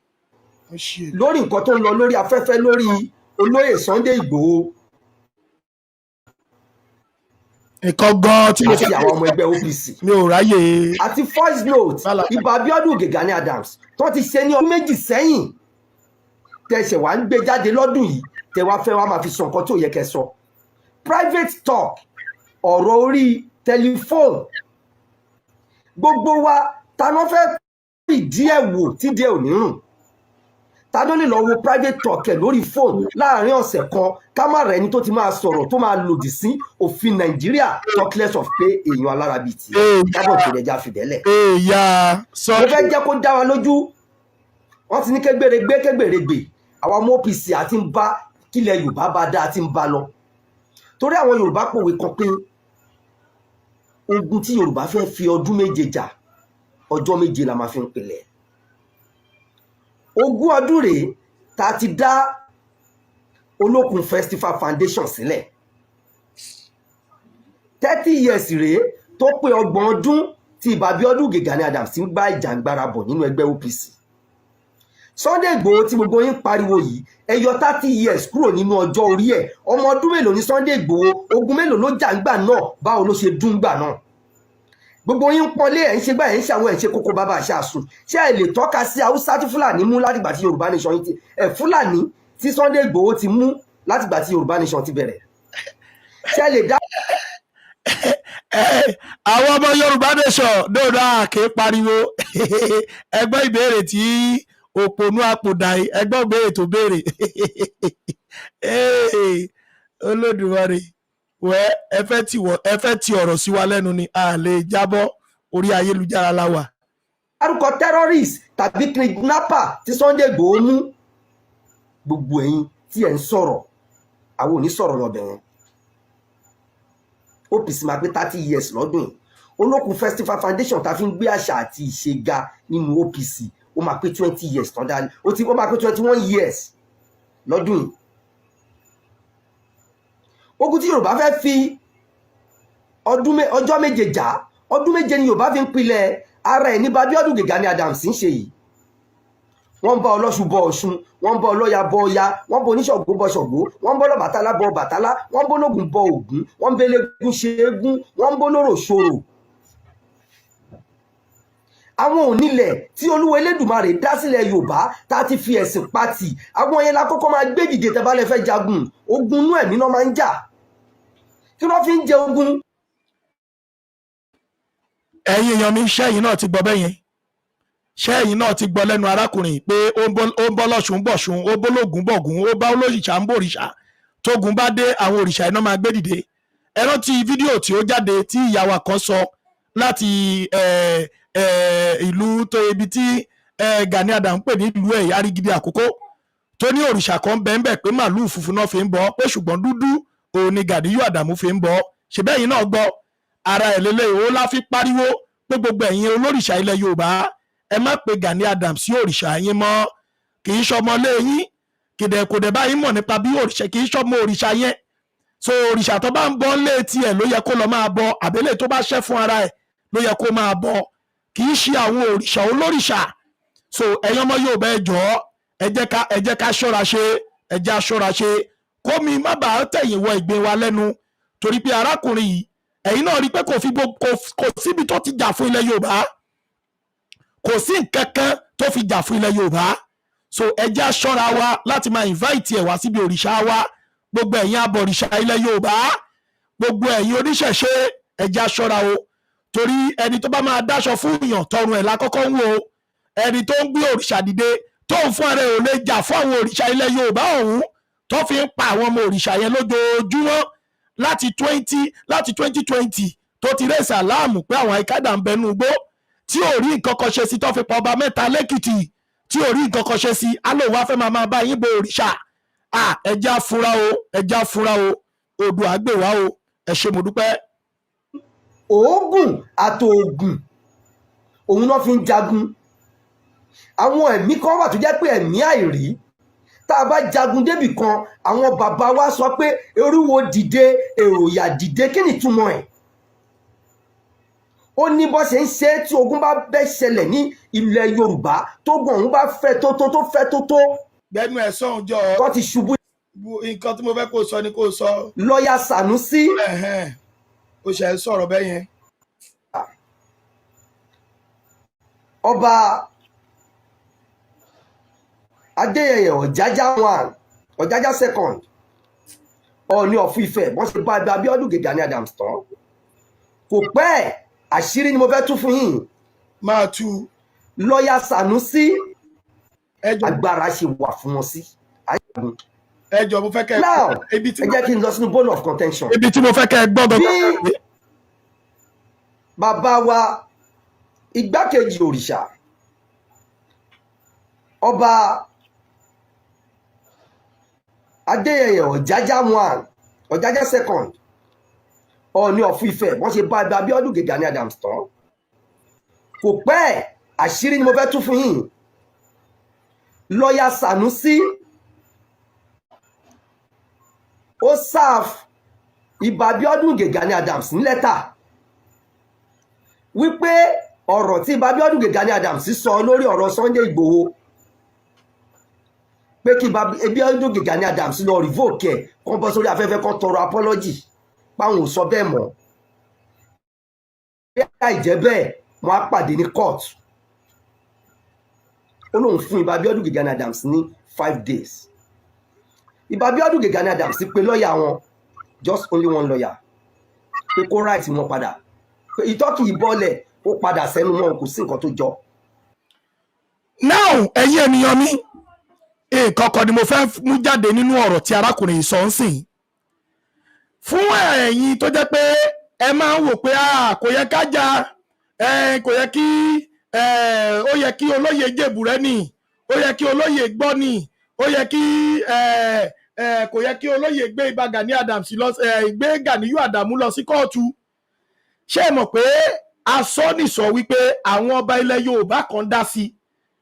Ó ṣe. Lórí nǹkan tó ń lọ lórí afẹ́fẹ́ lórí olóyè Sunday Ìgbòho Nǹkan gan tí mo àti àwọn ọmọ ẹgbẹ́ OPC Mi ò ráyè. àti voice note Ìbà Abíọ́dún Ìgè Gani Adams tó ti ṣe ní ọdún 2 sẹ́yìn. Tẹ̀sẹ̀ wá ń gbé jáde lọ́dún yìí, tẹ wá fẹ́ wá máa fi sọ nǹkan tí ò yẹ kẹ́ sọ. Private talk, ọ̀rọ̀ orí tẹlifóònù, gbogbo wa ta ló fẹ́ fìdí ẹ̀ wò tí díẹ̀ ò ní rùn? Ta ló lè lọ wo private talk ẹ̀ lórí fóònù láàrin ọ̀sẹ̀ kan, ká má rẹ̀ ẹni tó ti máa sọ̀rọ̀ tó máa lòdì sí òfin Nàìjíríà, talk less of pé èèyàn alára bíi tiẹ̀ kábọ̀ tó rẹ̀ já fìdẹ́lẹ̀? Èèyà. Mo fẹ́ jẹ́ kó dá wa lójú, wọ́n ti ní kégbèrègbè kégbèrègbè. Àwọn ọmọ OPC àti ń bá kílẹ̀ Yorùbá bá dá àti ń bá lọ, torí àwọn Yorùbá pòwe kan pé ogun tí Yorùbá fẹ́ fi ọdún 7 jà, ọjọ́ 7 la máa fi ń pilẹ̀. 20 ọdún rèé tá a ti dá Olókun Festival Foundation sílẹ̀. 30 years rèé tó pé 30 ọdún tí Ìbà Abíọ́dún Gani Adams ń gbá ìjàngbara bọ̀ nínú ẹgbẹ́ OPC. Sunday Igboho tí gbogbo yín pariwo yìí, ẹ yọ 30 years kúrò nínú ọjọ́ orí ẹ̀. Ọmọ ọdún mélòó ni Sunday Igboho? Ogun mélòó ló jà ńgbà náà? Báwo ló ṣe dún gbà náà? Gbogbo yín ń pọ́nlé, ẹ̀ ń ṣe gbà, ẹ̀ ń ṣàwọn, ẹ̀ ń ṣe kókó bàbá àṣàsùn. Ṣé ẹ lè tọ́ka sí Haúsá tí Fúlàní mú látìgbà tí Yorùbá Nation yìí ti ẹ̀, Fúlàní tí Sunday Igboho ti mú látìgbà tí Yorùbá Nation ti bẹ̀rẹ̀? Ṣé ẹ lè dá Àwọn ọmọ Yorùbá Nation dòdò àkè pariwo. Ẹgbẹ́ ìbéèrè tí òpònú àpòdà yìí, ẹgbẹ́ ìbéèrè tó béèrè. Olódùmarè wẹ́, ẹ fẹ́ ti ọ̀rọ̀ sí wa lẹ́nu ni, a lè jábọ́, orí ayélujára la wà. Dárúkọ terrorist tàbí kidnapper tí Sunday Igboho mú. Gbogbo ẹ̀yin tí ẹ̀ ń sọ̀rọ̀, àwọn ò ní sọ̀rọ̀ lọ́bẹ̀ yẹn. OPC máa pé 30 years lọ́dún yìí. Olókun Festival Foundation tá a fi ń gbé àṣà àti ìṣe ga nínú OPC, ó máa pé 20 years tán dání, ó máa pé 21 years lọ́dún yìí. Ogun tí Yorùbá fẹ́ fi ọjọ́ 7 jà, ọdún 7 ni Yorùbá fi ń pilẹ̀ ara ẹ̀ ní Babíọ́dún Gani Adams ń ṣe yìí. Wọ́n ń bá Ọlọ́ṣun bọ Ọ̀ṣun, wọ́n ń bá Ọlọ́ya bọ Ọya, wọ́n ń bá Oníṣàngó bọ Ṣàngó, wọ́n ń bá Ọlọ́bàtálá bọ Ọbàtálá, wọ́n ń bá Ológun bọ Ògún, wọ́n ń bá eléégún ṣe eégún, wọ́n ń bá olóró ṣorò. Àwọn onílẹ̀ tí Olúwa Elédùmarè dá sílẹ̀ Yorùbá tá a ti fi ẹ̀sìn pati, àwọn yẹn la kọ́kọ́ máa gbé dìde. Tẹ́ bá lè fẹ́ jagun, ogun inú ẹ̀mí náà máa ń jà. Kí wọ́n fi ń jẹ ogun? Ẹ̀yin èèyàn mi, ṣẹ́yìn náà ti gbọ́ bẹ́yẹn? Ṣẹ́yìn náà ti gbọ́ lẹ́nu arákùnrin pé ó ń bọ́ lọ́ṣun bọ̀ṣun, ó bólógùn bọ̀gùn, ó bá olóṣìṣà ń bòrìṣà. Tógun bá dé, àwọn òrìṣà iná máa gbé dìde. Ẹ rántí fídíò tí ó jáde tí ìyá wa kan sọ láti ìlú tó ibi tí Gani Adams ń pè ní ìlú ẹ̀, Arigidi Àkókò, tó ní òrìṣà kan bẹ́ẹ̀ pé màlúù funfun náà fi ń bọ, pé ṣùgbọ́n dúdú òun ni Gàdíyù Àdàmú fi ń bọ. Ṣe bẹ́ẹ̀ yìí náà gbọ́ ara ẹ̀ lélẹ́yìí? Ó lá fi pariwo pé gbogbo ẹ̀yin olórìṣà ilẹ̀ Yorùbá, ẹ má pe Gani Adams sí òrìṣà yín mọ́. Kì í ṣọmọ lé yín kìdẹ̀, kò dẹ̀ báyìí mọ̀ nípa bí òrìṣà, kì í ṣọmọ òrìṣà yẹn. So òrìṣà tó bá ń bọ́ lé tiẹ̀ ló yẹ kó lọ máa bọ, àbẹ́lẹ̀ tó bá ṣẹ́ fún ara ẹ̀ ló yẹ kó máa bọ, kì í ṣe àwọn òrìṣà olórìṣà. So ẹ̀yin ọmọ Yorùbá, ẹ jọ̀ọ́, ẹ jẹ́ ká ṣọ́ra ṣe, ẹ jẹ́ á ṣọ́ra ṣe, kómi má bàa tẹ̀yìn wọ ìgbín wa lẹ́nu, torí pé arákùnrin yìí, ẹ̀yin náà rí i pé kò fi kò kò síbi tó ti jà fún ilẹ̀ Yorùbá, kò sí nǹkan kan tó fi jà fún ilẹ̀ Yorùbá. So ẹ jẹ́ á ṣọ́ra wa láti máa invite ẹ̀ wá síbi òrìṣà wa. Gbogbo ẹ̀yin abọ̀rìṣà ilẹ̀ Yorùbá, gbogbo ẹ̀yin oníṣẹ̀ṣe, ẹ jẹ́ á ṣọ́ra o, torí ẹni tó bá máa dáṣọ fún èèyàn, tọrùn ẹ̀ lákọ́kọ́ ń wò. Ẹni tó ń gbé òrìṣà dìde, tó ń fún ara ẹ̀ ò lè jà fún àwọn òrìṣà ilẹ̀ Yorùbá ọ̀hún, tó fi ń pa àwọn ọmọ òrìṣà yẹn lójoojúmọ́ láti 2020 tó ti raise alarm pé àwọn àìkádà ń bẹnu igbó, tí ò rí nǹkan kan ṣe sí, tó fi pa ọba mẹ́ta lẹ́kìtì, tí ò rí nǹkan kan ṣe sí, alóòwò afẹ́ máa máa bá yín bo òrìṣà. Ẹ jẹ́ á fura o, ẹ jẹ́ á fura o. Odò àgbèwá o. Ẹ ṣé, mo dúpẹ́. Òógùn àtòògùn òun náà fi ń jagun. Àwọn ẹ̀mí kan wà tó jẹ́ pé ẹ̀mí àìrí. Tá a bá jagun débì kan, àwọn bàbá wa sọ pé erúwo dìde, èròyà dìde. Kí ni ìtumọ̀ ẹ̀? Ó ní bó ṣe ń ṣe tí ogun bá bẹ́ ṣẹlẹ̀ ní ilẹ̀ Yorùbá, tógun ọ̀hún bá fẹ́ tó tó tó fẹ́ tó tó Gbẹnu ẹ sọ̀hún jọ. tó ti ṣubú. Nǹkan tí mo fẹ́ kó sọ ni kó sọ. Lọ́ọ̀yà Sànúsí. Ẹ̀hẹ́n. Ó ṣe ń sọ̀rọ̀ bẹ́ẹ̀ yẹn. Ọba Adéyẹyè Ọ̀jájá one, Ọ̀jájá second, Ọọ̀ni of Ifẹ̀, wọ́n ṣe bá Abíọ́dún Gani Adams tán, kò pẹ́, àṣírí ni mo fẹ́ tú fún yín. Máa tú. Lọ́ọ̀yà Sanusi Ẹjọ. Agbára ṣe wà fún wọn sí. Ẹjọ, mo fẹ́ kẹ́ Now, ibi tí ẹ jẹ́ kí n lọ sínú bone of contention. Ibi tí mo fẹ́ kẹ́ ẹ gbọ́ Bí gangan. bàbá wa, igbákejì òrìṣà, Ọba Adéyẹyè Ọ̀jájá one, Ọ̀jájá second, Ọọ̀ni of Ifẹ̀, wọ́n ṣe bá Abíọ́dún Gani Adams tán, kò pẹ́, àṣírí ni mo fẹ́ tú fún yín. Lọ́ọ̀yà Sanusi, ó serve Ìbà Abíọ́dún Gani Adams ní lẹ́tà wípé ọ̀rọ̀ tí Ìbà Abíọ́dún Gani Adams sọ lórí ọ̀rọ̀ Sunday Ìgbòho, pé kí Ìbà Abíọ́dún Gani Adams lọ revoke ẹ̀, kán bọ́ sórí afẹ́fẹ́, kán tọrọ apology páwọn ò sọ bẹ́ẹ̀ mọ́, bí àìjẹ́ bẹ́ẹ̀, wọ́n á pàdé ní court. Ó lóun fún Ìbà Abíọ́dún Gani Adams ní 5 days. Ìbà Abíọ́dún Gani Adams pé lọ́ọ̀yà wọn, just only one lawyer, pé kó write wọn padà, pé ìtọ́ kì í bọ́lẹ̀, ó padà sẹ́nu wọn, kò sí nǹkan tó jọ. Now, ẹ̀yin ènìyàn mi, nǹkan kan ni mo fẹ́ mú jáde nínú ọ̀rọ̀ tí arákùnrin yìí sọ ń sìn. Fún ẹ̀yin tó jẹ́ pé ẹ máa ń wò pé, ah, kò yẹ ká jà, kò yẹ kí ó yẹ kí olóyè jèbùrẹ́ nì, ó yẹ kí olóyè gbọ́ nì, ó yẹ kí kò yẹ kí olóyè gbé Ìbà Gani Adams lọ, gbé Ganiyu Adamu lọ sí kóòtù. Ṣé ẹ mọ̀ pé asọ́nìsọ wípé àwọn ọba ilẹ̀ Yorùbá kan dá sí i?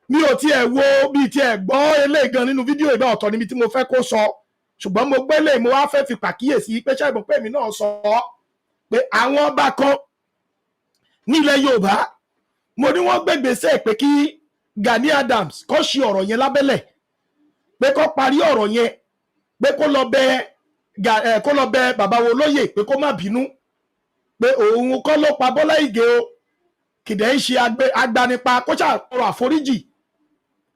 Mi ò tiẹ̀ wo bíi tiẹ̀ gbọ́ eléyìí gan nínú fídíò ìgbà ọ̀tọ̀ níbi tí mo fẹ́ kó sọ, ṣùgbọ́n mo gbé lè mo wá fẹ́ fi pàkíyèsí pé ṣé ìmọ̀ pé èmi náà sọ pé àwọn ọba kan nílẹ̀ Yorùbá, mo ní wọ́n gbégbèsè pé kí Gani Adams kó ṣe ọ̀rọ̀ yẹn lábẹ́lẹ̀, pé kó parí ọ̀rọ̀ yẹn, pé kó lọ bẹ bàbá wo lóyè pé kó má bínú, pé òun kọ́ ló pa Bọ́lá Ìgè o, kìdẹ̀ ń ṣe agbanipa, kó ṣàtọrọ àforíjì.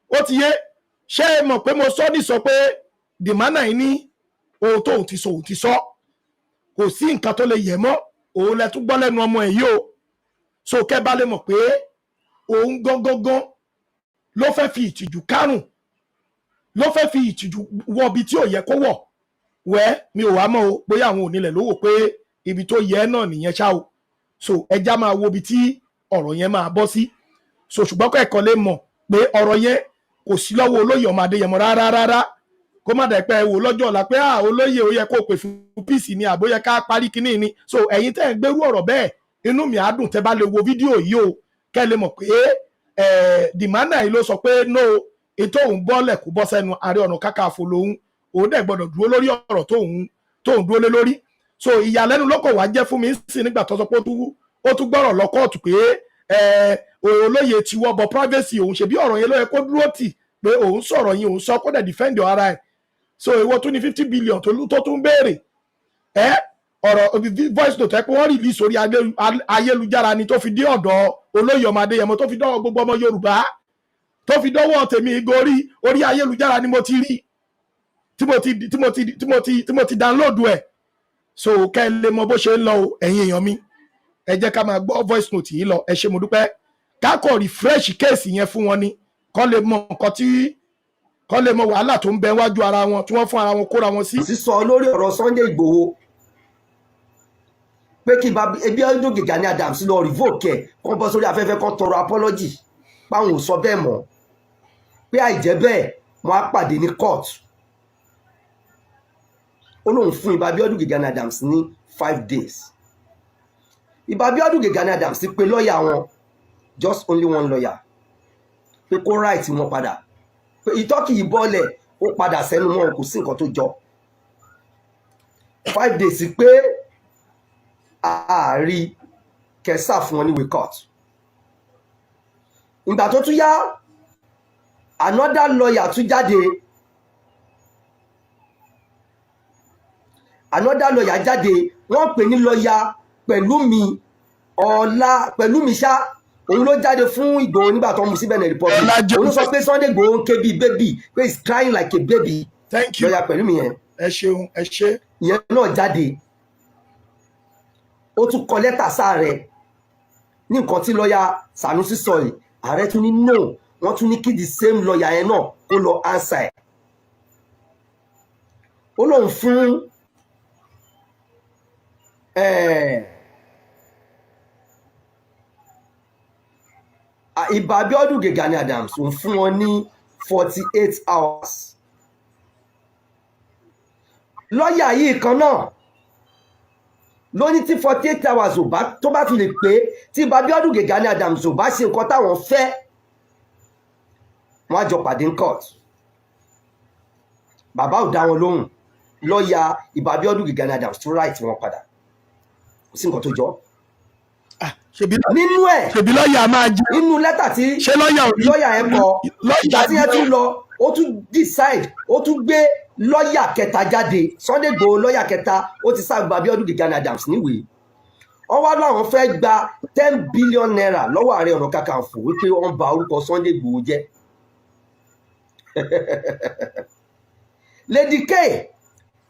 Ó ti yé. Ṣé ẹ mọ̀ pé mo sọ ní sọ pé dìmánà yìí ní ohun tóun ti sọ, òun ti sọ, kò sí nǹkan tó lè yẹ mọ́. Òun lẹ tún gbọ́ lẹ́nu ọmọ ẹ̀ yìí o. So kẹ́ bá lè mọ̀ pé òun gangan ló fẹ́ fi ìtìjú kárùn, ló fẹ́ fi ìtìjú wọ ibi tí ò yẹ kó wọ̀. Wẹ́ mi ò wá mọ̀ o, bóyá àwọn onílẹ̀ ló wò pé ibi tó yẹ náà nìyẹn ṣá o. So ẹja máa wo ibi tí ọ̀rọ̀ yẹn máa bọ́ sí. So ṣùgbọ́n kọ́ ẹ̀kọ́ lè mọ̀ pé ọ̀rọ̀ yẹn kò sí lọ́wọ́ olóyè ọmọ Adéyẹmọ rárá rárá. Kó má dẹ̀ pé wò lọ́jọ́ ọ̀la pé, ah, olóyè, ó yẹ kó pè fún peace ni, àbó yẹ ká parí kínní ni. So ẹ̀yin tẹ́ ń gbérú ọ̀rọ̀ bẹ́ẹ̀, inú mi á dùn tẹ́ bá lè wo fídíò yìí o, kẹ́ lè mọ̀ pé dìmánà yìí ló sọ pé no, ètò òun bọ́lẹ̀ kó bọ́ sẹ́nu. Ààrẹ Ọ̀nà Kakanfò lòun, òun dẹ̀ gbọ́dọ̀ dúró lórí ọ̀rọ̀ tóun dúró lé lórí. So ìyàlẹ́nu lọ́kọ̀ wá jẹ́ fún mi sí nígbà tó sọ pé ó tún gbọ́rọ̀ lọ kóòtù pé olóyè ti wọ́ bọ privacy òun. Ṣe bí ọ̀rọ̀ yẹn ló yẹ kó dúró tì, pé òun sọ̀rọ̀ yẹn, òun sọ, kó dẹ̀ defend ara ẹ̀. So ìwọ tún ní 50 billion tó tún béèrè ẹ. Ọ̀rọ̀ voice note ẹ pé wọ́n release orí ayélujára ni, tó fi dé ọ̀dọ̀ olóyè ọmọ Adéyẹmọ, tó fi dọ́wọ́ gbogbo ọmọ Yorùbá, tó fi dọ́wọ́ tèmi gorí orí ayélujára ni mo ti rí tí mo ti download ẹ̀. So kẹ́ ẹ lè mọ bó ṣe ń lọ o. Ẹ̀yin èèyàn mi, ẹ jẹ́ ká máa gbọ́ voice note yìí lọ. Ẹ ṣé, mo dúpẹ́. Ká kọ̀ refresh case yẹn fún wọn ni, kọ́ lè mọ nǹkan tí kọ́ lè mọ wàhálà tó ń bẹ wájú ara wọn, tí wọ́n fún ara wọn kóra wọn sí. Sísọ lórí ọ̀rọ̀ Sunday Ìgbòho, pé kí Abíọ́dún Gani Adams lọ revoke ẹ̀, kán bọ́ sórí afẹ́fẹ́, kán tọrọ apology páwọn ò sọ bẹ́ẹ̀ mọ́, pé àìjẹ́ bẹ́ẹ̀, wọ́n á pàdé ní court. Ó lóun fún Ìbà Abíọ́dún Gani Adams ní 5 days. Ìbà Abíọ́dún Gani Adams pé lọ́ọ̀yà wọn, just only one lawyer, pé kó write wọn padà, pé ìtọ́ kì í bọ́lẹ̀, ó padà sẹ́nu wọn, kò sí nǹkan tó jọ. 5 days pé ààrí kẹsà fún wọn níwèé court. Ìgbà tó tún yá, another lawyer tún jáde. Another lawyer jáde, wọ́n pè ní lawyer Pẹ̀lúmi Ọlá Pẹ̀lúmi ṣá. Òun ló jáde fún Ìgbòho nígbà tó ń mú sí Benin Republic. Ọlájọ́- Òun ló sọ pé Sunday Ìgbòho ń ké bíi baby, pé he's crying like a baby. Thank you. Lọ́ọ̀yà pẹ̀lú mi yẹn. Ẹ ṣeun, ẹ ṣe. Ìyẹn náà jáde, ó tún kọ lẹ́tà sáàrẹ ní nǹkan tí lọ́ọ̀yà Sanusi sọ yìí. Ààrẹ tún ní no, wọ́n tún ní kí the same lọ́ọ̀yà yẹn náà kó lọ answer ẹ̀. Ó lóun fún Ìbà Abiodun Gani Adams, òun fún wọn ní 48 hours. Lọ́ọ̀yà yìí kan náà ló ní tí 48 hours ò bá tó bá fi lè pé, tí Ìbà Abiodun Gani Adams ò bá ṣe nǹkan táwọn fẹ́, wọ́n á jọ pàdé ní court. Bàbá ò dá wọn lóhùn. Lọ́ọ̀yà Ìbà Abiodun Gani Adams tún write wọn padà, kò sí nǹkan tó jọ. Ah, ṣebí Nínú ẹ̀, ṣebí lọ́ọ̀yà máa jẹ. nínú lẹ́tà tí Ṣé lọ́ọ̀yà ò ní lọ́ọ̀yà yẹn kọ, lọ́ọ̀yà ìgbà tí yẹn tún lọ, ó tún decide, ó tún gbé lọ́ọ̀yà kẹta jáde. Sunday Igboho, lọ́ọ̀yà kẹta, ó ti sáà gba Abiodun Gani Adams níwèé. Wọ́n wá láwọn fẹ́ gba ₦10 billion lọ́wọ́ Ààrẹ Ọ̀nà Kakanfò, wípé wọ́n ba orúkọ Sunday Igboho jẹ́. Lady K,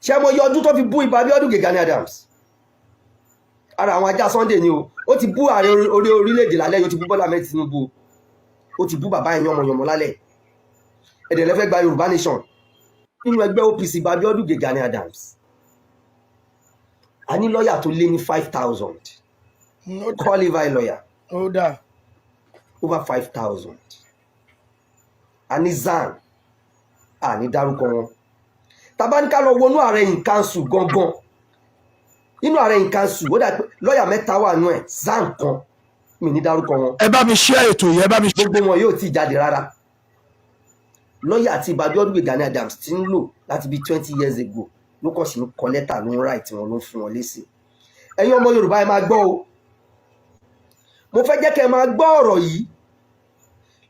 ṣé mo yọ ọdún tó fi bú Ibà Abiodun Gani Adams? Ara àwọn ajá Sunday ni o. Ó ti bú ààrẹ orí orílẹ̀-èdè lálẹ́ yìí, ó ti bú Bọ́lá Ahmed Tinubu, ó ti bú bàbá yẹn yànmọ̀yànmọ̀ lálẹ́. Ẹ̀dẹ̀ lẹ́fẹ́ gba Yorùbá Nation nínú ẹgbẹ́ OPC. Ibà Abiodun Gani Adams, a ní lọ́ọ̀yà tó lé ní 5,000 qualified lawyer. Ó dà. Over 5,000. A ní zan, a ní dárúkọ wọn. Tabaníkà lọ wọnú ààrẹ in council gangan, nínú ààrẹ in council, ó dà pé lọ́ọ̀yà mẹ́ta wà nú ẹ̀, zan kan, mi ní dárúkọ wọn. Ẹ bá mi share ètò yìí, ẹ bá mi share. Gbogbo wọn yóò tí ì jáde rárá. Lọ́ọ̀yà àti Ìbà Abiodun Gani Adams ti ń lò láti bí 20 years ago ló kàn sí ń kọ lẹ́tà, ló ń write wọn, ló ń fún wọn lésì. Ẹ̀yin ọmọ Yorùbá, ẹ máa gbọ́ o. Mo fẹ́ jẹ́ kẹ́ ẹ máa gbọ́ ọ̀rọ̀ yìí.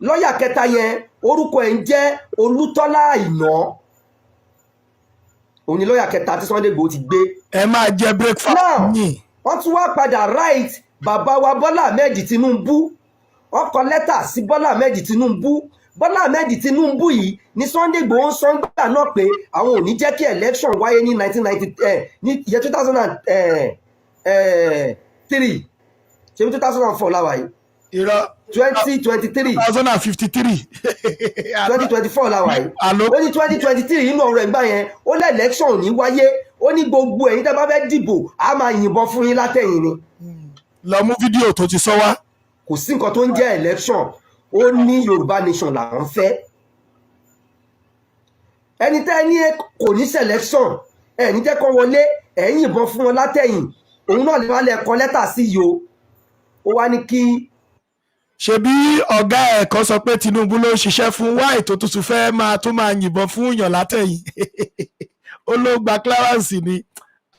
Lọ́ọ̀yà kẹta yẹn, orúkọ ẹ̀ ń jẹ́ Olútọ́lá Àìná. Òun ni lọ́ọ̀yà kẹta tí Sunday Igboho ti gbé. Ẹ máa jẹ breakfast Now, yìí. wọ́n tún wá padà write bàbá wa Bọ́lá Ahmed Tinubu. Wọ́n kọ lẹ́tà sí Bọ́lá Ahmed Tinubu. Bọ́lá Ahmed Tinubu yìí ní Sunday Igboho ń sọ gbà náà pé àwọn ò ní jẹ́ kí election wáyé ní 1990, ní year 2003, ṣé 2004 láwa yìí? Irọ́. 2023. 2053. 2024 láwa yìí. Àló. Ó ní 2023, nínú ọ̀rọ̀ ẹ̀gbá yẹn, ó lẹ́ election ò ní wáyé. Ó ní gbogbo ẹ̀yin tẹ́ bá fẹ́ dìbò, á máa yìnbọn fún yín látẹ̀yìn ni. Lọ mú fídíò tó ti sọ wá. Kò sí nǹkan tó ń jẹ́ election. Ó ní Yorùbá Nation làwọn fẹ́. Ẹni tẹ́ ní kò ní selection, ẹ ní jẹ́ kó wọlé, ẹ̀ ń yìnbọn fún wọn látẹ̀yìn, òun náà lè wá lẹ kọ lẹ́tà sí yìí o. Ó wá ní kí Ṣebí ọ̀gá ẹ̀ kan sọ pé Tinubu ló ń ṣiṣẹ́ fún wá, ètò tuntun fẹ́ máa tún máa yìnbọn fún yàn látẹ̀yìn, ó ló gba clearance ni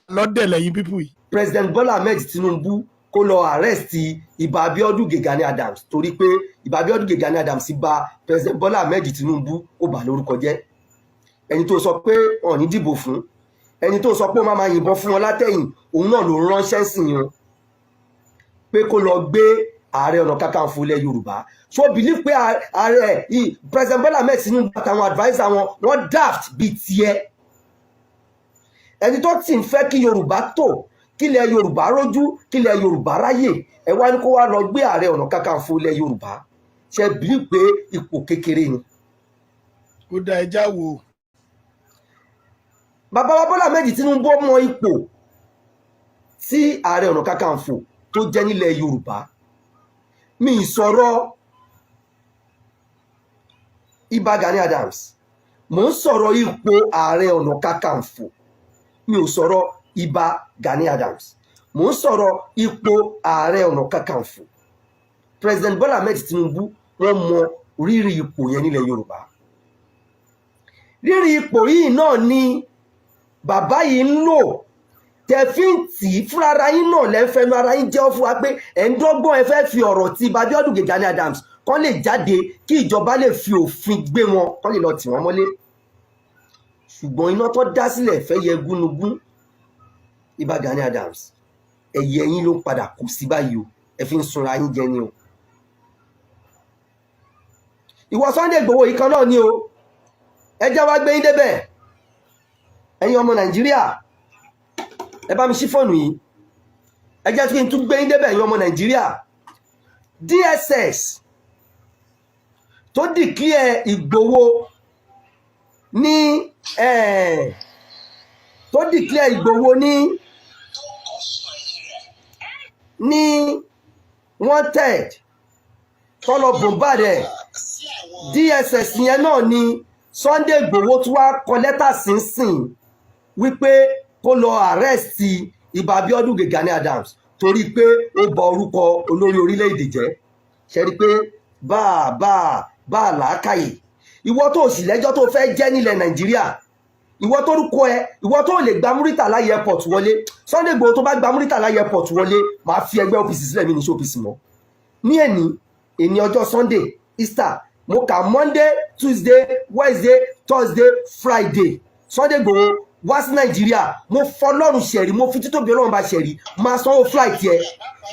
lọ́dẹ̀ lẹ́yìn pípù yìí. President Bola Ahmed Tinubu kó lọ arrest Ìbà Abiodun Gani Adams, torí pé Ìbà Abiodun Gani Adams bà President Bola Ahmed Tinubu, ó bà lórúkọ jẹ́. Ẹni tó sọ pé wọn ò ní dìbò fún, ẹni tó sọ pé ó máa máa yìnbọn fún wọn látẹ̀yìn, òun náà ló ránṣẹ́ sí yẹn pé kó lọ gbé Ààrẹ Ọ̀nà Kakanfò ilẹ̀ Yorùbá. So believe pé ààrẹ President Bola Ahmed Tinubu àtàwọn adviser wọn, wọ́n daft bíi tiẹ̀? Ẹni tó sì ń fẹ́ kí Yorùbá tò, kílẹ̀ Yorùbá rójú, kílẹ̀ Yorùbá ráyè, ẹ wá ní kó wá lọ gbé Ààrẹ Ọ̀nà Kakanfò ilẹ̀ Yorùbá. Ṣe believe pé ipò kékeré ni? Ó dá, ẹja wò. Bàbá wa Bọ́lá Ahmed Tinubu mọ ipò tí Ààrẹ Ọ̀nà Kakanfò tó jẹ́ nílẹ̀ Yorùbá. Mi ì sọ̀rọ̀ Ìbà Gani Adams, mò ń sọ̀rọ̀ ipò Ààrẹ Ọ̀nà Kakanfò. Mi ò sọ̀rọ̀ Ìbà Gani Adams, mò ń sọ̀rọ̀ ipò Ààrẹ Ọ̀nà Kakanfò. President Bola Ahmed Tinubu, wọ́n mọ rírì ipò yẹn nílẹ̀ Yorùbá. Rírì ipò yìí náà ni bàbá yìí ń lò tẹ̀fín tì í fúnra yín náà. Lẹ́ ń fẹnu ara yín jẹ́wọ́ fún wa pé ẹ̀ ń dọ́gbọ́n, ẹ fẹ́ fi ọ̀rọ̀ tí Abiodun Gani Adams kán lè jáde, kí ìjọba lè fi òfin gbé wọn, kán lè lọ tì wọ́n mọ́lé. Ṣùgbọ́n iná tó dá sílẹ̀ fẹ́ yẹ gúnugún, Ìbà Gani Adams, ẹ̀yẹ yín ló ń padà kù sí báyìí o. Ẹ fi ń sunra yín jẹ ni o. Ìwọ Sunday Igboho yìí kan náà ni o. Ẹ jẹ́ wá gbé yín débẹ̀. Ẹ̀yin ọmọ Nàìjíríà, ẹ bá mi ṣí fóònù yìí. Ẹ jẹ́ kí n tún gbé yín débẹ̀, ẹ̀yin ọmọ Nàìjíríà. DSS tó declare Ìgbòho ní tó declare Ìgbòho ní wanted, tó lọ bombard ẹ̀, DSS yẹn náà ni Sunday Ìgbòho tún wá kọ lẹ́tà sínsìn wípé kó lọ arrest Ìbà Abíọ́dún Gani Adams torí pé ó bà orúkọ olórí orílẹ̀-èdè jẹ́. Ṣe rí i pé bá a bá a bá a làákàyè? Ìwọ tó sì lẹ́jọ́ tó fẹ́ jẹ́ nílẹ̀ Nàìjíríà, ìwọ tó rúkọ ẹ, ìwọ tó lè gba Muritala Airport wọlé. Sunday Igboho, tó bá gba Muritala Airport wọlé, máa fi ẹgbẹ́ OPC sílẹ̀, mi ní ṣe OPC mọ́. Ní èní èní ọjọ́ Sunday, Easter, mo kà Monday, Tuesday, Wednesday, Thursday, Friday. Sunday Igboho, wá sí Nàìjíríà. Mo fọlọ́run ṣẹ̀rí, mo fi títóbi Ọlọ́run bá ṣẹ̀rí, máa sanwó flight yẹ,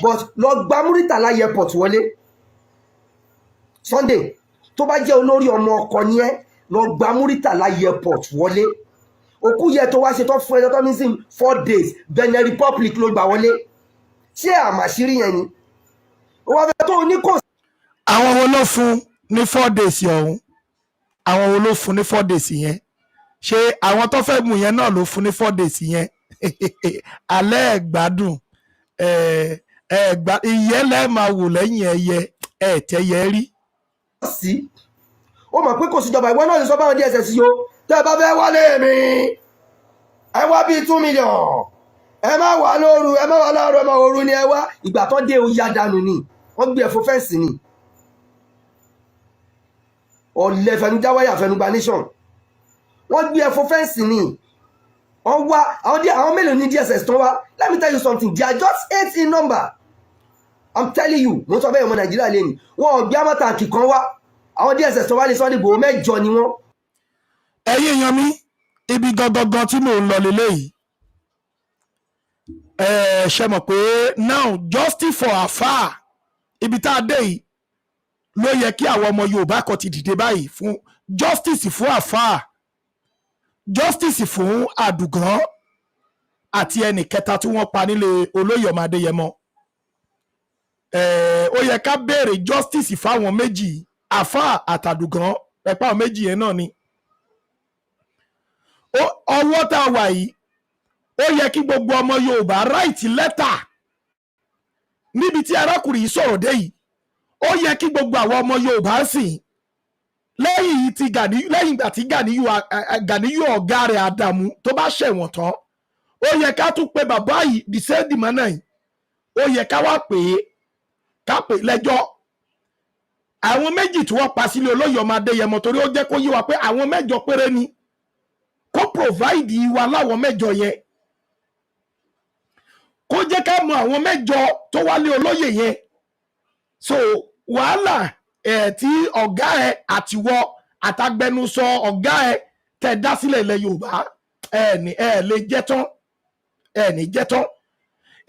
but lọ gba Muritala Airport wọlé. Sunday, tó bá jẹ́ olórí ọmọ ọkọ ni ẹ́, lọ gba Muritala Airport wọlé. Òkú yẹ tó wá ṣe tó fún ẹ tó ní sí 4 days, Benin Republic ló gbà wọlé. Ṣé àmàṣírí yẹn ni ó wá fẹ́ tó ní kò Àwọn wo ló fún ní 4 days ọ̀hún? Àwọn wo ló fún ní 4 days yẹn? Ṣé àwọn tó fẹ́ mú yẹn náà ló fún ní 4 days yẹn? Alẹ́ ẹ̀ gbádùn ẹ̀ ẹ̀ gbá ìyẹn lẹ́ẹ̀ máa wò lẹ́yìn ẹyẹ ẹ̀ tẹ́yẹ rí. Sí, ó mọ̀ pé kò síjọba. Ìwọ náà lè sọ báwọn DSS yìí o. Tẹ́ ẹ bá fẹ́ wálé mi, ẹ wá bíi 2 million. Ẹ má wà lóru, ẹ má wà láàárọ̀, ẹ má òru ni ẹ wá. Ìgbà tó dé, ó yá dànù ni. Wọ́n gbé ẹ̀fọ́ fence ni. Ọ̀lẹ́ fẹnujáwáyà fẹnugba nation. Wọ́n gbé ẹ̀fọ́ fence ni. Wọ́n wá àwọn díẹ̀. Àwọn mélòó ní DSS tó wá? Let me tell you something, they are just eight in number. I'm telling you. Mo sọ bẹ́ẹ̀, ọmọ Nàìjíríà lé ní wọn ò gbé armoured tank kan wá. Àwọn DSS tó wá lé Sunday Igboho, mẹ́jọ ni wọ́n. Ẹ̀yin èèyàn mi, ibi gangan tí mò ń lọ lélẹ́yìí, ẹ ṣe mọ̀ pé now, justice for Afa, ibi tá a dé yìí ló yẹ kí àwọn ọmọ Yorùbá kan ti dìde báyìí fún justice fún Afa, justice fún Àdùgán àti ẹnì kẹta tí wọ́n pa nílé olóyè ọmọ Adéyẹmọ. Ó yẹ ká béèrè justice fáwọn méjì, Afa àtàdùgán. Ẹ̀pá àwọn méjì yẹn náà ni. Ọwọ́ tá a wà yìí, ó yẹ kí gbogbo ọmọ Yorùbá write letter níbi tí arákùnrin yìí sọ̀rọ̀ dé yìí. Ó yẹ kí gbogbo àwọn ọmọ Yorùbá sìn lẹ́yìn yìí ti Gani, lẹ́yìn ìgbà tí Ganiyu ọ̀gá rẹ̀ Àdàmú tó bá ṣẹ̀wọ̀n tán, ó yẹ ká tún pe bàbá yìí, the same man yìí. Ó yẹ ká wá pè é, ká pè é lẹ́jọ́ àwọn méjì tí wọ́n pa sílé olóyè ọmọ Adéyẹmọ, torí ó jẹ́ kó yé wa pé àwọn mẹ́jọ péré ni. Kó provide wa láwọn mẹ́jọ yẹn, kó jẹ́ ká mọ àwọn mẹ́jọ tó wálé olóyè yẹn. So wàhálà ẹ̀ tí ọ̀gá ẹ̀ àtiwọ́ àtàgbẹnusọ ọ̀gá ẹ̀ tẹ̀ dá sílẹ̀ ilẹ̀ Yorùbá, ẹ̀ ní ẹ̀ lè jẹ́ tán, ẹ̀ ní jẹ́ tán.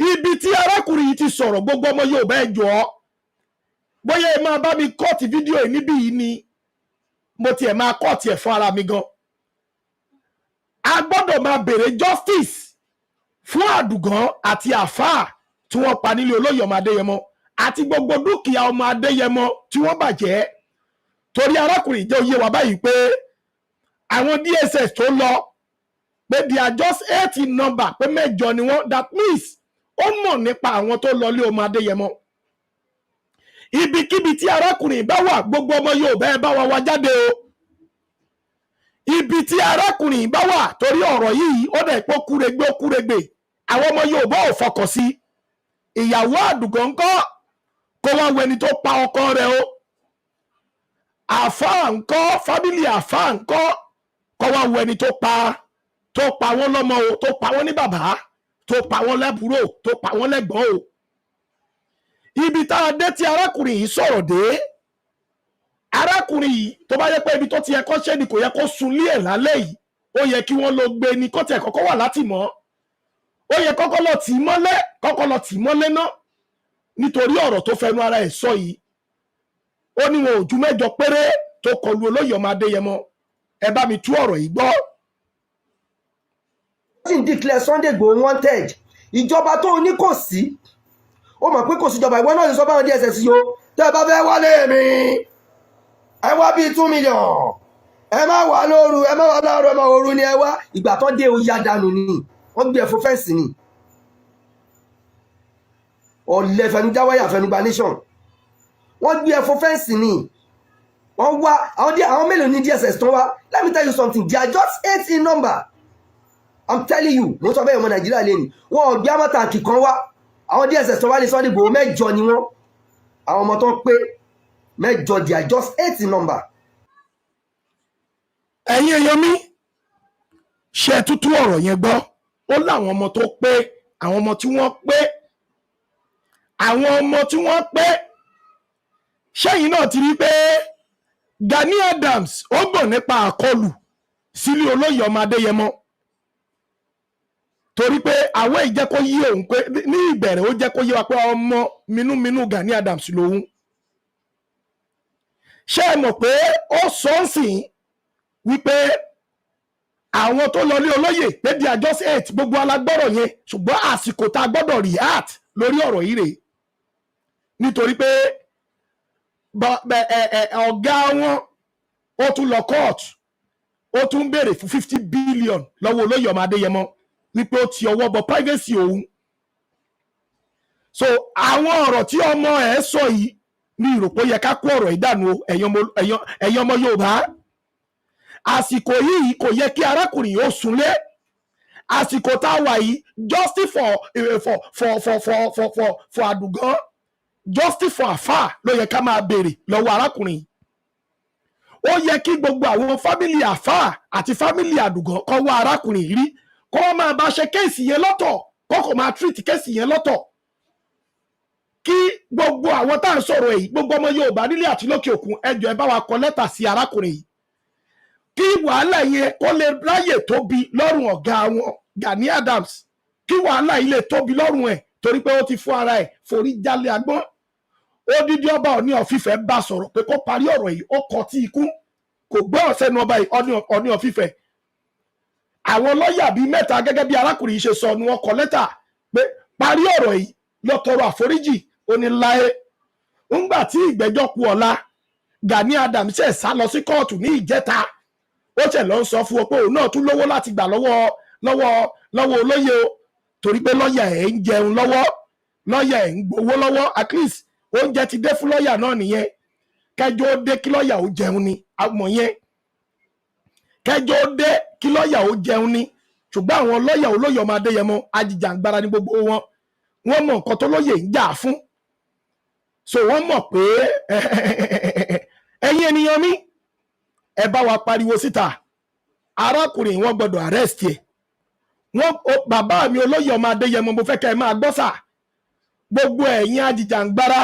Ibi tí arákùnrin yìí ti sọ̀rọ̀, gbogbo ọmọ Yorùbá, ẹ jọ̀ọ́, bóyá ẹ máa bá mi cut fídíò yìí níbí yìí ni, mo tiẹ̀ máa cut ẹ̀ fún ara mi gan. A gbọ́dọ̀ máa béèrè justice fún Àdùgán àti Àfáà tí wọ́n pa nílé olóyè ọmọ Adéyẹmọ àti gbogbo dúkìá ọmọ Adéyẹmọ tí wọ́n bàjẹ́, torí arákùnrin jẹ́ oyé wa báyìí pé àwọn DSS tó lọ, pé they are just eight in number, pé mẹ́jọ ni wọ́n. That means ó mọ̀ nípa àwọn tó lọ lé ọmọ Adéyẹmọ. Ibikíbi tí arákùnrin bá wà, gbogbo ọmọ Yorùbá, ẹ bá wa wá jáde o. Ibi tí arákùnrin bá wà, torí ọ̀rọ̀ yìí ó dẹ̀ pé ó kúregbé, ó kúregbè. Àwọn ọmọ Yorùbá ò fọkàn sí. Ìyàwó Àdùgán ńkọ́? Kó wá wo ẹni tó pa ọkọ rẹ̀ o. Àáfàá ńkọ́? Family àáfàá ńkọ́? Kó wá wo ẹni tó pa wọ́n lọ́mọ o, tó pa wọ́n ní bàbá, tó pa wọ́n lábúrò, tó pa wọ́n lẹ́gbọ́n o. Ibi tá a dé tí arákùnrin yìí sọ̀rọ̀ dé, arákùnrin yìí, tó bá yẹ pé ibi tó ti yẹ kó ṣe ni, kò yẹ kó sunlé ẹ̀ lálẹ́ yìí. Ó yẹ kí wọ́n lọ gbé ni, kó tiẹ̀ kọ́kọ́ wà látìmọ́. Ó yẹ kọ́kọ́ lọ tì í mọ́lẹ̀, kọ́kọ́ lọ tì í mọ́lẹ̀ náà, nítorí ọ̀rọ̀ tó fẹnu ara ẹ̀ sọ yìí. Ó ní wọn ò ju mẹ́jọ péré tó tó kọlu olóyè ọmọ Adéyẹmọ. Ẹ bá mi tú ọ̀rọ̀ yìí gbọ́. Sì ń declare Sunday Igboho wanted. Ìjọba tó o ní kò sí, ó mọ̀ pé kò síjọba. Ìwọ náà lè sọ báwọn DSS yìí o. Tẹ́ ẹ bá fẹ́ wálé mi, ẹ wá bíi 2 million. Ẹ má wà lóru, ẹ má wà láàárọ̀, ẹ má òru ni ẹ wá. Ìgbà tó dé, o yá dànù ni, wọ́n gbé ẹ fún fence ni. Ọ̀lẹ́ fẹnujáwáyà fẹnugba nation, wọ́n gbé ẹ fún fence ni. Wọ́n wá àwọn díẹ̀. Àwọn mélòó ní DSS tó wá? Let me tell you something, they are just eight in number. I'm telling you. Mo sọ bẹ́ẹ̀, ọmọ Nàìjíríà lé ní wọn ò gbé armoured tank kan wá. Àwọn DSS tó wá ní Sunday Igboho, mẹ́jọ ni wọ́n. Àwọn ọmọ tó ń pé mẹ́jọ, they are just eight in number. Ẹ̀yin èèyàn mi, ṣe tútú ọ̀rọ̀ yẹn gbọ́. Ó láwọn ọmọ tó pé, àwọn ọmọ tí wọ́n pé, àwọn ọmọ tí wọ́n pé. Ṣẹ́yìn náà ti rí pé Gani Adams ó gbọ̀n nípa àkọlù sílé olóyè ọmọ Adéyẹmọ, torí pé àwọn ìjẹ́ kó yí òun pé ní ìbẹ̀rẹ̀, ó jẹ́ kó yé wa pé ọmọ minúminú Gani Adams lòun. Ṣé ẹ mọ̀ pé ó sọ ń sìn wípé àwọn tó lọ lé olóyè pé they are just eight? Gbogbo alágbọ́rọ̀ yẹn, ṣùgbọ́n àsìkò tá a gbọ́dọ̀ react lórí ọ̀rọ̀ yìí rèé, nítorí pé ọ̀gá wọn, ó tún lọ court, ó tún ń béèrè fún 50 billion lọ́wọ́ olóyè ọmọ Adéyẹmọ, wípé ó ti ọwọ́ bọ privacy òun. So àwọn ọ̀rọ̀ tí ọmọ ẹ̀ sọ yìí ní ìròpó yẹ ká kó ọ̀rọ̀ yìí dànù o. Ẹ̀yin ọmọ Yorùbá, àsìkò yìí kò yẹ kí arákùnrin yìí ó súnlé. Àsìkò tá a wà yìí, justice for Àdùgán, justice for Afa ló yẹ ká máa béèrè lọ́wọ́ arákùnrin yìí. Ó yẹ kí gbogbo àwọn family Afa àti family Àdùgán kó wá arákùnrin yìí rí, kó wọ́n máa bá ṣe case yẹn lọ́tọ̀, kó kò máa treat case yẹn lọ́tọ̀, kí gbogbo àwọn tá à ń sọ̀rọ̀ èyí, gbogbo ọmọ Yorùbá nílé àti lókè òkun, ẹ jọ̀ọ́, ẹ bá wa kọ lẹ́tà sí arákùnrin yìí, kí wàhálà yẹn kó lè ráyè tóbi lọ́rùn ọ̀gá wọn Gani Adams, kí wàhálà yìí lè tóbi lọ́rùn ẹ̀, torí pé ó ti fún ara ẹ̀ forí jálẹ̀ agbọ́n. Odidi ọba Ọọ̀ni of Ifẹ̀ bá sọ̀rọ̀ pé kó parí ọ̀rọ̀ yìí, ó kọ tí ikú kò gbọ́ ọ̀sẹ́nu ọba yìí, Ọọ̀ni of Ifẹ̀. Àwọn lọ́ọ̀yà bíi mẹ́ta, gẹ́gẹ́ bí arákùnrin yìí ṣe sọ, ni wọ́n kọ lẹ́tà pé parí ọ̀rọ̀ yìí, lọ tọrọ àforíjì. Ó ní láé. Ńgbà tí ìgbẹ́jọ́ kù ọ̀la, Gani Adams ṣe sá lọ sí kóòtù ní ìjẹta. Ó ṣẹ̀ lọ ń sọ fún ọ pé òun náà tún lówó láti gbà lọ́wọ́ olóyè o, torí pé lọ́ọ̀yà ẹ̀ ń jẹun lọ́wọ́, lọ́ọ̀yà ẹ̀ ń gbowó lọ́wọ́. At least oúnjẹ ti dé fún lọ́ọ̀yà náà nìyẹn. Kẹjọ ó dé kí lọ́ọ̀yà ó jẹun ni àmọ̀ yẹn, kẹjọ ó dé kí lọ́ọ̀yà ó jẹun ni. Ṣùgbọ́n àwọn lọ́ọ̀yà olóyè ọmọ Adéyẹmọ, ajìjàǹgbara ní gbogbo wọn. Wọ́n mọ nǹkan tó lóye ń jà fún, so wọ́n mọ̀ pé ẹ̀yin ènìyàn mi, ẹ bá wa pariwo síta. Arákùnrin, wọn gbọ́dọ̀ arrest ẹ̀. Wọn bàbá mi olóyè ọmọ Adéyẹmọ, mo fẹ́ kẹ́ ẹ máa gbọ́ sà. Gbogbo ẹ̀yin ajìjàǹgbara,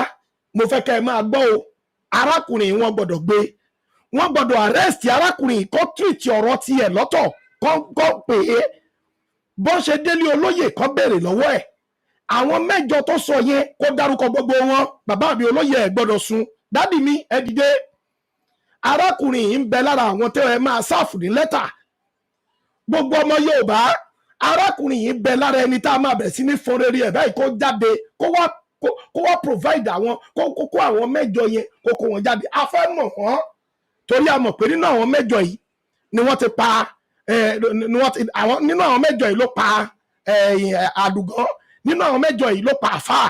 mo fẹ́ kẹ́ ẹ máa gbọ́ o. Arákùnrin, wọn gbọ́dọ̀ gbé, wọ́n gbọ́dọ̀ arrest arákùnrin, kó treat ọ̀rọ̀ tiẹ̀ lọ́tọ̀, kó pè é. Bó ṣe délé olóyè, kó béèrè lọ́wọ́ ẹ̀ àwọn mẹ́jọ tó sọ yẹn, kó dárúkọ gbogbo wọn. Bàbá mi olóyè, ẹ gbọ́dọ̀ sùn. Daddy mi, ẹ dìde. Arákùnrin yìí ń bẹ lára àwọn tẹ́ ẹ máa serve ní lẹ́tà. Gbogbo ọmọ Yorùbá, arákùnrin yìí ń bẹ lára ẹni tá a máa bẹ̀rẹ̀ sí ní fọn rere ẹ̀ báyìí, kó jáde, kó wá provide àwọn, kó àwọn mẹ́jọ yẹn, kó wọn jáde. A fẹ́ mọ̀ wọ́n, torí a mọ̀ pé nínú àwọn mẹ́jọ yìí ni wọ́n ti pa ẹ ni wọ́n ti àwọn nínú àwọn mẹ́jọ yìí ló pa ẹ Àdùgán, nínú àwọn mẹ́jọ yìí ló pa Àfáà,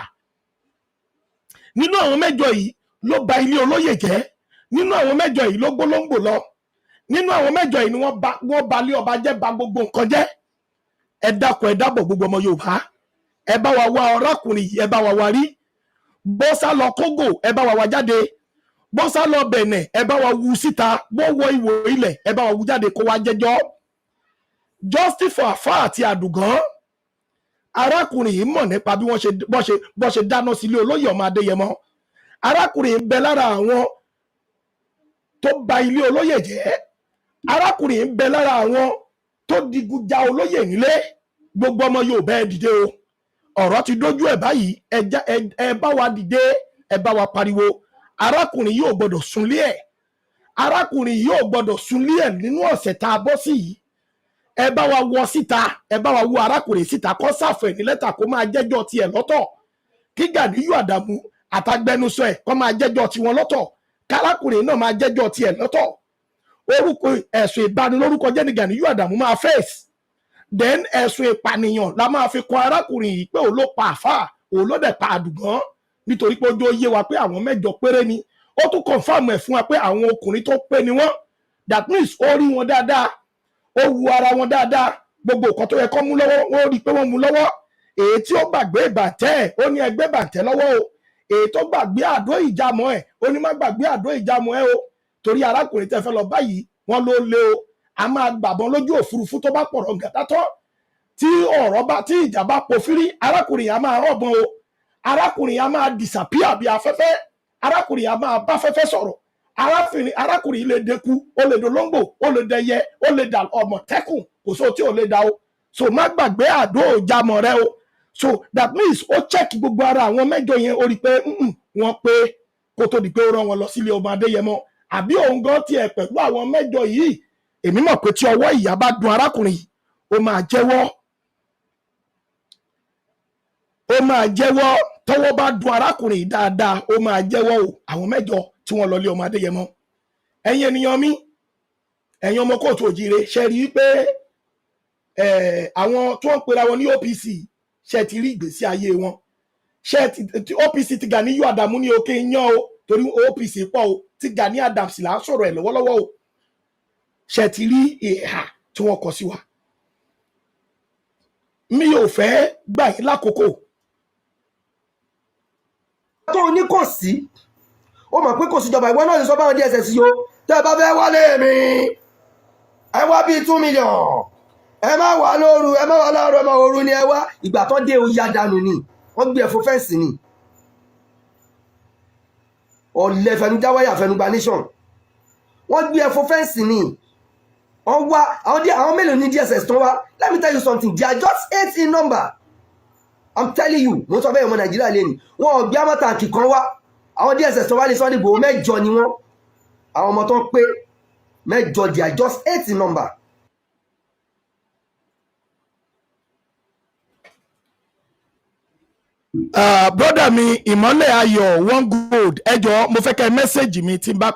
nínú àwọn mẹ́jọ yìí ló ba ilé olóyè jẹ́, nínú àwọn mẹ́jọ yìí ló gbólóńgbò lọ, nínú àwọn mẹ́jọ yìí ni wọ́n ba ilé ọba jẹ́, ba gbogbo nǹkan jẹ́. Ẹ dákun, ẹ dábọ̀. Gbogbo ọmọ Yorùbá, ẹ bá wa wá arákùnrin yìí, ẹ bá wa wá rí. Bó sá lọ Kógò, ẹ bá wa wá jáde. Bó sá lọ Bẹ̀nẹ̀, ẹ bá wa wú síta. Bó wọ ìwò ilẹ̀, ẹ bá wa wú jáde, kó wá jẹ́jọ́. Justice for Àfáà àti Àdùgán. Arákùnrin yìí mọ̀ nípa bí wọ́n ṣe dáná sílé olóyè ọmọ Adéyẹmọ. Arákùnrin yìí ń bẹ lára àwọn tó ba ilé olóyè jẹ́. Arákùnrin yìí ń bẹ lára àwọn tó digun ja olóyè nílé. Gbogbo ọmọ Yorùbá, ẹ dìde o. Ọ̀rọ̀ ti dójú ẹ̀ báyìí. Ẹ bá wa dìde, ẹ bá wa pariwo. Arákùnrin yìí ò gbọdọ̀ súnlé ẹ̀. Arákùnrin yìí ò gbọ́dọ̀ sunlé ẹ̀ nínú ọ̀sẹ̀ tá a bọ́ sí yìí. Ẹ bá wa wọ síta, ẹ bá wa wọ arákùnrin síta, kó serve ẹ̀ ní lẹ́tà, kó máa jẹ́jọ́ tiẹ̀ lọ́tọ̀, kí Gàníyù Àdàmú àtàgbẹnusọ ẹ̀ kó máa jẹ́jọ́ tiwọn lọ́tọ̀, kárákùnrin náà máa jẹ́jọ́ tiẹ̀ lọ́tọ̀. Orúkọ ẹ̀sùn ìbanilórúkọ jẹ́ ní Gàníyù Àdàmú máa face. Then ẹ̀sùn ìpànìyàn la máa fi kan arákùnrin yìí pé òun ló pa àfáà, òun ló dẹ̀ pa àdùgán, nítorí pé ojú ó yé wa pé àwọn mẹ́jọ péré ni. Ó tún confirm ẹ̀ fún wa pé àwọn ọkùnrin tó pé ni wọ́n. That means ó rí wọn dáadáa, ó wu ara wọn dáadáa. Gbogbo nǹkan tó yẹ kó mú lọ́wọ́, wọ́n rí i pé wọ́n mú lọ́wọ́. Èyí tí ó gbàgbé ìbàntẹ́ ẹ̀, ó ní ẹgbẹ́ bàntẹ́ lọ́wọ́ o. Èyí tó gbàgbé àdó ìjàmọ́ ẹ̀, ó ní má gbàgbé àdó ìjàmọ́ ẹ̀ o, torí arákùnrin tẹ́ fẹ́ lọ báyìí, wọ́n ló lé o, a máa gbàbọn lójú òfurufú tó bá pọ̀rọ̀ gàdátọ́. Tí ọ̀rọ̀ bá tí ìjà bá pòfírí, arákùnrin yìí á máa rọ̀bọ̀n o. Arákùnrin yìí á máa disappear bí afẹ́fẹ́. Arákùnrin yìí á máa bá fẹ́fẹ́ sọ̀rọ̀. Arákùnrin yìí lè deku, ó lè dolóńgbò, ó lè dẹyẹ, ó lè dà ọmọtẹ́kùn, kò sóò tí ò lè da o. So má gbàgbé àdó ìjàmọ̀ rẹ o. So that means ó check gbogbo ara àwọn mẹ́jọ yẹn, ó rí i pé wọ́n pé, kó tó di pé ó rán wọn lọ sílé ọmọ Adéyẹmọ. Àbí òun gan tiẹ̀ pẹ̀lú àwọn mẹ́jọ yìí? Èmi mọ̀ pé tí ọwọ́ ìyá bá dùn arákùnrin yìí, ó máa jẹ́wọ́, ó máa jẹ́wọ́. Tọ́wọ́ bá dùn arákùnrin yìí dáadáa, ó máa jẹ́wọ́ o, àwọn mẹ́jọ tí wọ́n lọ lé ọmọ Adéyẹmọ. Ẹ̀yin ènìyàn mi, ẹ̀yin ọmọ kóòtù òjìire, ṣe rí i pé àwọn tó ń pera wọn ní OPC, ṣe ti rí ìgbésí ayé wọn? Ṣe ti OPC ti Ganiyu Adamu ní òkè yan o, torí OPC pọ̀ o. Ti Gani Adams là ń sọ̀rọ̀ ẹ̀ lọ́wọ́lọ́wọ́ o. Ṣe ti rí ìhà tí wọ́n kọ sí wa? Mi ò fẹ́ gbà yín lákòókò. Tó o ní kò sí, ó mọ̀ pé kò síjọba. Ìwọ náà ti sọ báwọn DSS yìí o. Tẹ́ ẹ bá fẹ́ wálé mi, ẹ wá bíi 2 million. Ẹ má wà lóru, ẹ má wà láàárọ̀, ẹ má òru ni ẹ wá. Ìgbà tó dé, o ya dànù ni, wọ́n gbé ẹ̀fọ́ fence ni. Ọ̀lẹ́ fẹnujáwáyà fẹnugba nation, wọ́n gbé ẹ̀fọ́ fence ni. Wọ́n wá àwọn díẹ̀. Àwọn mélòó ní DSS tó wá? Let me tell you something, they are just eight in number. I'm telling you. Mo sọ fẹ́ ọmọ Nàìjíríà lẹ́nu, wọn ò gbé amọ̀tàkì kan wá. Àwọn DSS tó wá lè Sunday Igboho, mẹ́jọ ni wọ́n. Àwọn ọmọ tó ń pé mẹ́jọ, they are just eight in number. Brother mi, Ìmọ́lẹ̀ Ayọ̀ One Gold, ẹ jọ̀ọ́, mo fẹ́ kẹ́ message mi tí n bá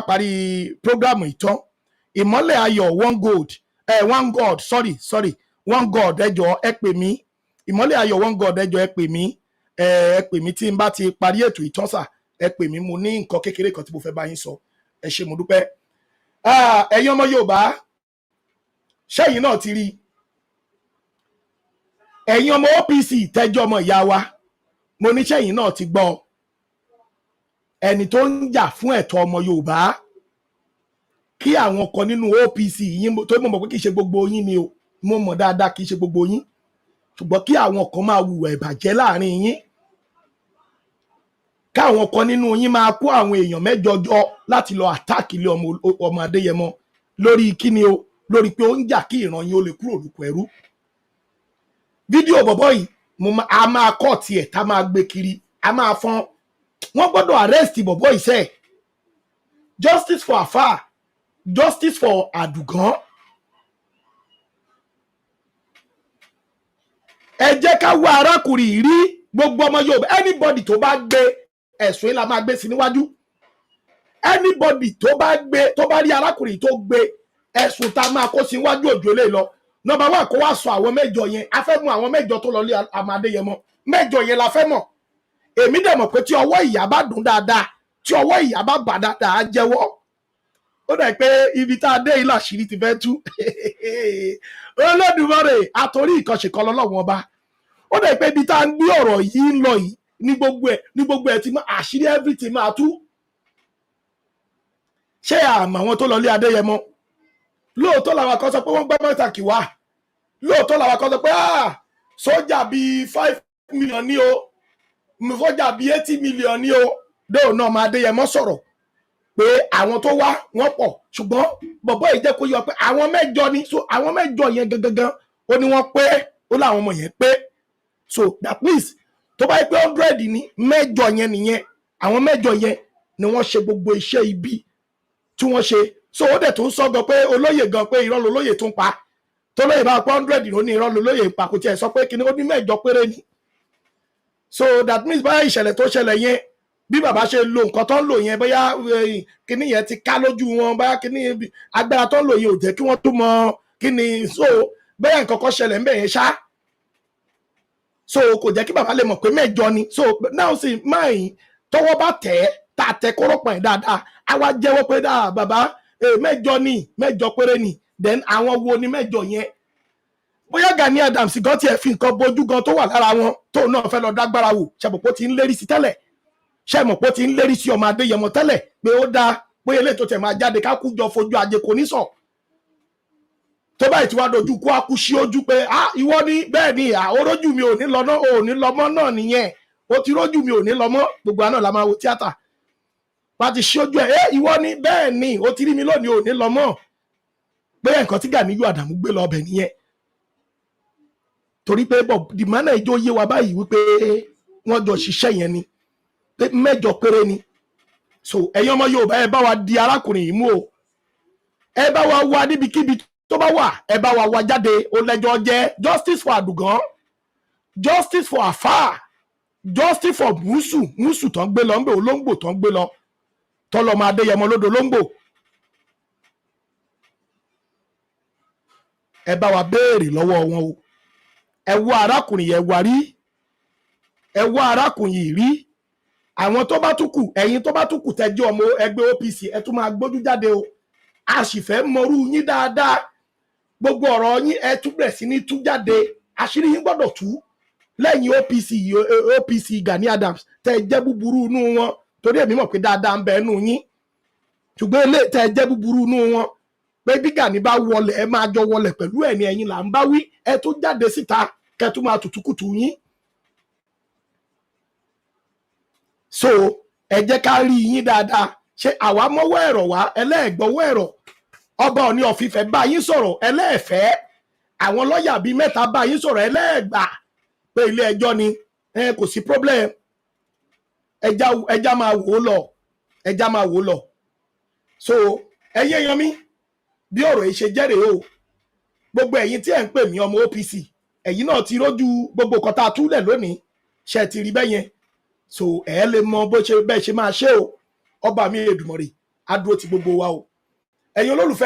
parí program ìtàn. Ìmọ́lẹ̀ Ayọ̀ One Gold, One God, sorry, sorry, One God, ẹ jọ̀ọ́, ẹ pè mí. Ìmọ́lẹ̀ Ayọ̀ One God, ẹ jọ̀ọ́, ẹ pè mí. Ẹ pè mí tí n bá ti parí ètò ìtàn sà. Ẹ pè mí, mo ní nǹkan kékeré kan tí mo fẹ́ bá yín sọ. Ẹ ṣé, mo dúpẹ́. Ẹ̀yin ọmọ Yorùbá, ṣẹ́yìn náà ti rí? Ẹ̀yin ọmọ OPC tẹ́jọ́ ọmọ ìyá wa, mo ní ṣẹ́yìn náà ti gbọ́? Ẹni tó ń jà fún ẹ̀tọ́ ọmọ Yorùbá, kí àwọn kan nínú OPC yín tó mọ̀ pé kì í ṣe gbogbo yín ni o, mo mọ̀ dáadáa, kì í ṣe gbogbo yín, ṣùgbọ́n kí àwọn kan máa hùwà ìbàjẹ́ láàrin yín, káwọn kan nínú yín máa kó àwọn èèyàn mẹ́jọ jọ láti lọ attack ilé ọmọ Adéyẹmọ, lórí kíni o? Lórí pé ó ń jà kí ìran yín ó lè kúrò lóko ẹrú. Fídíò bọ̀bọ̀ yìí, mo a máa kọ́ tiẹ̀ tá máa gbé kiri, a máa fọ́n. Wọ́n gbọ́dọ̀ arrest bọ̀bọ̀ yìí sẹ́ẹ̀. Justice for Afa, justice for Àdùgán. Ẹ jẹ́ ká wá arákùnrin yìí rí. Gbogbo ọmọ Yorùbá, anybody tó bá gbé, ẹ̀sùn yìí la máa gbé sí níwájú. Anybody tó bá gbé, tó bá rí arákùnrin tó gbé, ẹ̀sùn tá a máa kó sí níwájú òjò lè lọ. Number one, kó wá sọ àwọn mẹ́jọ yẹn. A fẹ́ mú àwọn mẹ́jọ tó lọ lé Amadéyẹmọ. Mẹ́jọ yẹn la fẹ́ mọ̀. Èmi dẹ̀ mọ̀ pé tí ọwọ́ ìyá bá dùn dáadáa, tí ọwọ́ ìyá bá bà dáadáa, á jẹ́wọ́. Ó dà pé ibi tá a dé yìí làṣírí ti fẹ́ tú. Olódùmarè, àtòrí ìkànṣe kan lọ́lọ́wọ́n ọba. Ó dà pé ibi tá a ń gbé ọ̀rọ̀ yìí ń lọ yìí ní gbogbo ẹ̀ ti máa àṣírí, everything máa tú. Ṣé àmọ́ àwọn tó lọ lé Adéyẹmọ, lóòótọ́ làwọn kan sọ pé wọ́n gbọ́ mọ́tàkì wá. Lóòótọ́ làwọn kan sọ pé, ah, sójà bíi 5 million ní o, sójà bíi 80 million ní o. Dóò náà máa Adéyẹmọ sọ̀rọ̀ pé àwọn tó wá wọ́n pọ̀, ṣùgbọ́n bọ̀bọ́ yìí jẹ́ kó yọ pé àwọn mẹ́jọ ni. So àwọn mẹ́jọ yẹn gangan, ó ní wọ́n pé, ó láwọn ọmọ yẹn pé. So that means tó bá yẹ pé 100 ní mẹ́jọ yẹn nìyẹn, àwọn mẹ́jọ yẹn. Ni wọ́n ṣe gbogbo iṣẹ́ ibi tí wọ́n ṣe. So ó dẹ̀ tún sọ gan pé olóyè gan pé irọ́ lolóyè tún pa. Tó lóye bá pé 100 ló ní irọ́ lolóyè pa, kò tiẹ̀ sọ pé kíni, ó ní 8 péré ni. So that means báyà ìṣẹ̀lẹ̀ tó ṣẹlẹ̀ yẹn, bí bàbá ṣe lo nǹkan tó ń lò yẹn, bóyá kíní yẹn ti ká lójú wọn, bóyá kíní agbára tó ń lò yẹn ò jẹ́ kí wọ́n tún mọ kíní. So bóyá nǹkan kan ṣẹlẹ̀ ńbẹ̀ yẹn ṣá, so kò jẹ́ kí bàbá lè mọ̀ pé 8 ni. So now sì máa yìí tọwọ́ bá tẹ̀ ẹ́, tá a tẹ kórópọ̀ ẹ̀ dáadáa, á wá jẹ́wọ́ pé dáa bàbá, 8 ni, 8 péré ni. Then àwọn wo ni 8 yẹn? Bóyá Gani Adams gan tiẹ̀ fi nǹkan bojú gan tó wà lára wọn, tóun náà fẹ́ lọ dágbára wò. Ṣàbọ̀pọ̀ ti ń lérí sí tẹ́lẹ̀? Ṣàmọ̀pọ̀ ti ń lérí sí ọmọ Adéyẹmọ tẹ́lẹ̀ pé ó dáa, bóyá eléyìí tó tẹ̀ máa jáde ká kú jọ fojú ajé kò ní sọ tó báyìí tí wàá dojú kó a kú sí ojú pé ah, ìwọ ni. Bẹ́ẹ̀ ni, à orójú mi ò ní lọ náà, ò ní lọ mọ́ náà nìyẹn. Ó ti rójú mi ò ní lọ mọ́. Gbogbo àná la máa wo tíátà wá ti ṣí ojú ẹ. Ẹ ìwọ ni, bẹ́ẹ̀ ni, ó ti rí mi lónìí, ò ní lọ mọ́. Pé nǹkan tí Gàníyù Àdàmú gbé lọ ọbẹ̀ nìyẹn, torí pé bọ̀ dìmánà ìjọ yé wa báyìí wípé wọ́n jọ ṣiṣẹ́ yẹn ni, pé 8 péré ni. So ẹ̀yin ọmọ Yorùbá, ẹ bá wa di arákùnrin yìí mú o. Ẹ bá wa wá níbikíbi tó bá wà, ẹ bá wa wá jáde. Ó lẹ́jọ́ jẹ́. Justice for Àdùgán, justice for Afa, justice for Musu. Musu tó ń gbé lọ ń bẹ, olóńgbò tó ń gbé lọ tọlọmọ Adéyẹmọ lódò olóńgbò. Ẹ bá wa béèrè lọ́wọ́ wọn o. Ẹ wá arákùnrin yẹn wá rí, ẹ wá arákùnrin yìí rí. Àwọn tó bá tún kù, ẹ̀yin tó bá tún kù tẹ́jọ́ ọmọ ẹgbẹ́ OPC, ẹ tún máa gbójú jáde o. A sì fẹ́ mọrú yín dáadáa. Gbogbo ọ̀rọ̀ yín, ẹ tún bẹ̀rẹ̀ sí ní tú jáde. Àṣírí yín gbọ́dọ̀ tú lẹ́yìn OPC. OPC Gani Adams tẹ́ ẹ jẹ́ búburú inú wọn, torí èmi mọ̀ pé dáadáa ń bẹ inú yín, ṣùgbọ́n ilé tẹ́ ẹ jẹ́ búburú inú wọn pé bí Gani bá wọlé, ẹ máa jọ wọlé pẹ̀lú ẹ̀ ní. Ẹ̀yin là ń bá wí. Ẹ tún jáde síta kẹ́ tún máa tùtùkùtù yín. So ẹ jẹ́ ká rí yín dáadáa. Ṣé àwa mọ́wọ́ ẹ̀rọ wá ẹlẹ́ẹ̀gbọ́wọ́ ẹ̀rọ? Ọba Ọ̀ní ọ̀fìfẹ́ bá yín sọ̀rọ̀ ẹlẹ́ẹ̀fẹ́. Àwọn lọ́ọ̀yà bíi 3 bá yín sọ̀rọ̀, ẹlẹ́ẹ̀gbà pé ilé ẹjọ́ ni ẹ kò sí problem. Ẹja ẹja máa wò ó lọ, ẹja máa wò ó lọ. So ẹ̀yin èèyàn mi, bí ọ̀rọ̀ yìí ṣe jẹ́rèé o. Gbogbo ẹ̀yin tí ẹ̀ ń pè mí ọmọ OPC, ẹ̀yin náà ti rójú gbogbo nǹkan tá a túlẹ̀ lónìí. Ṣe ti rí bẹ́yẹn? So ẹ̀ lè mọ bó ṣe bẹ́ẹ̀ ṣe máa ṣe o. Ọba mi Èdùmàrè á dúró ti gbogbo wa o, ẹ̀yin olólùfẹ́.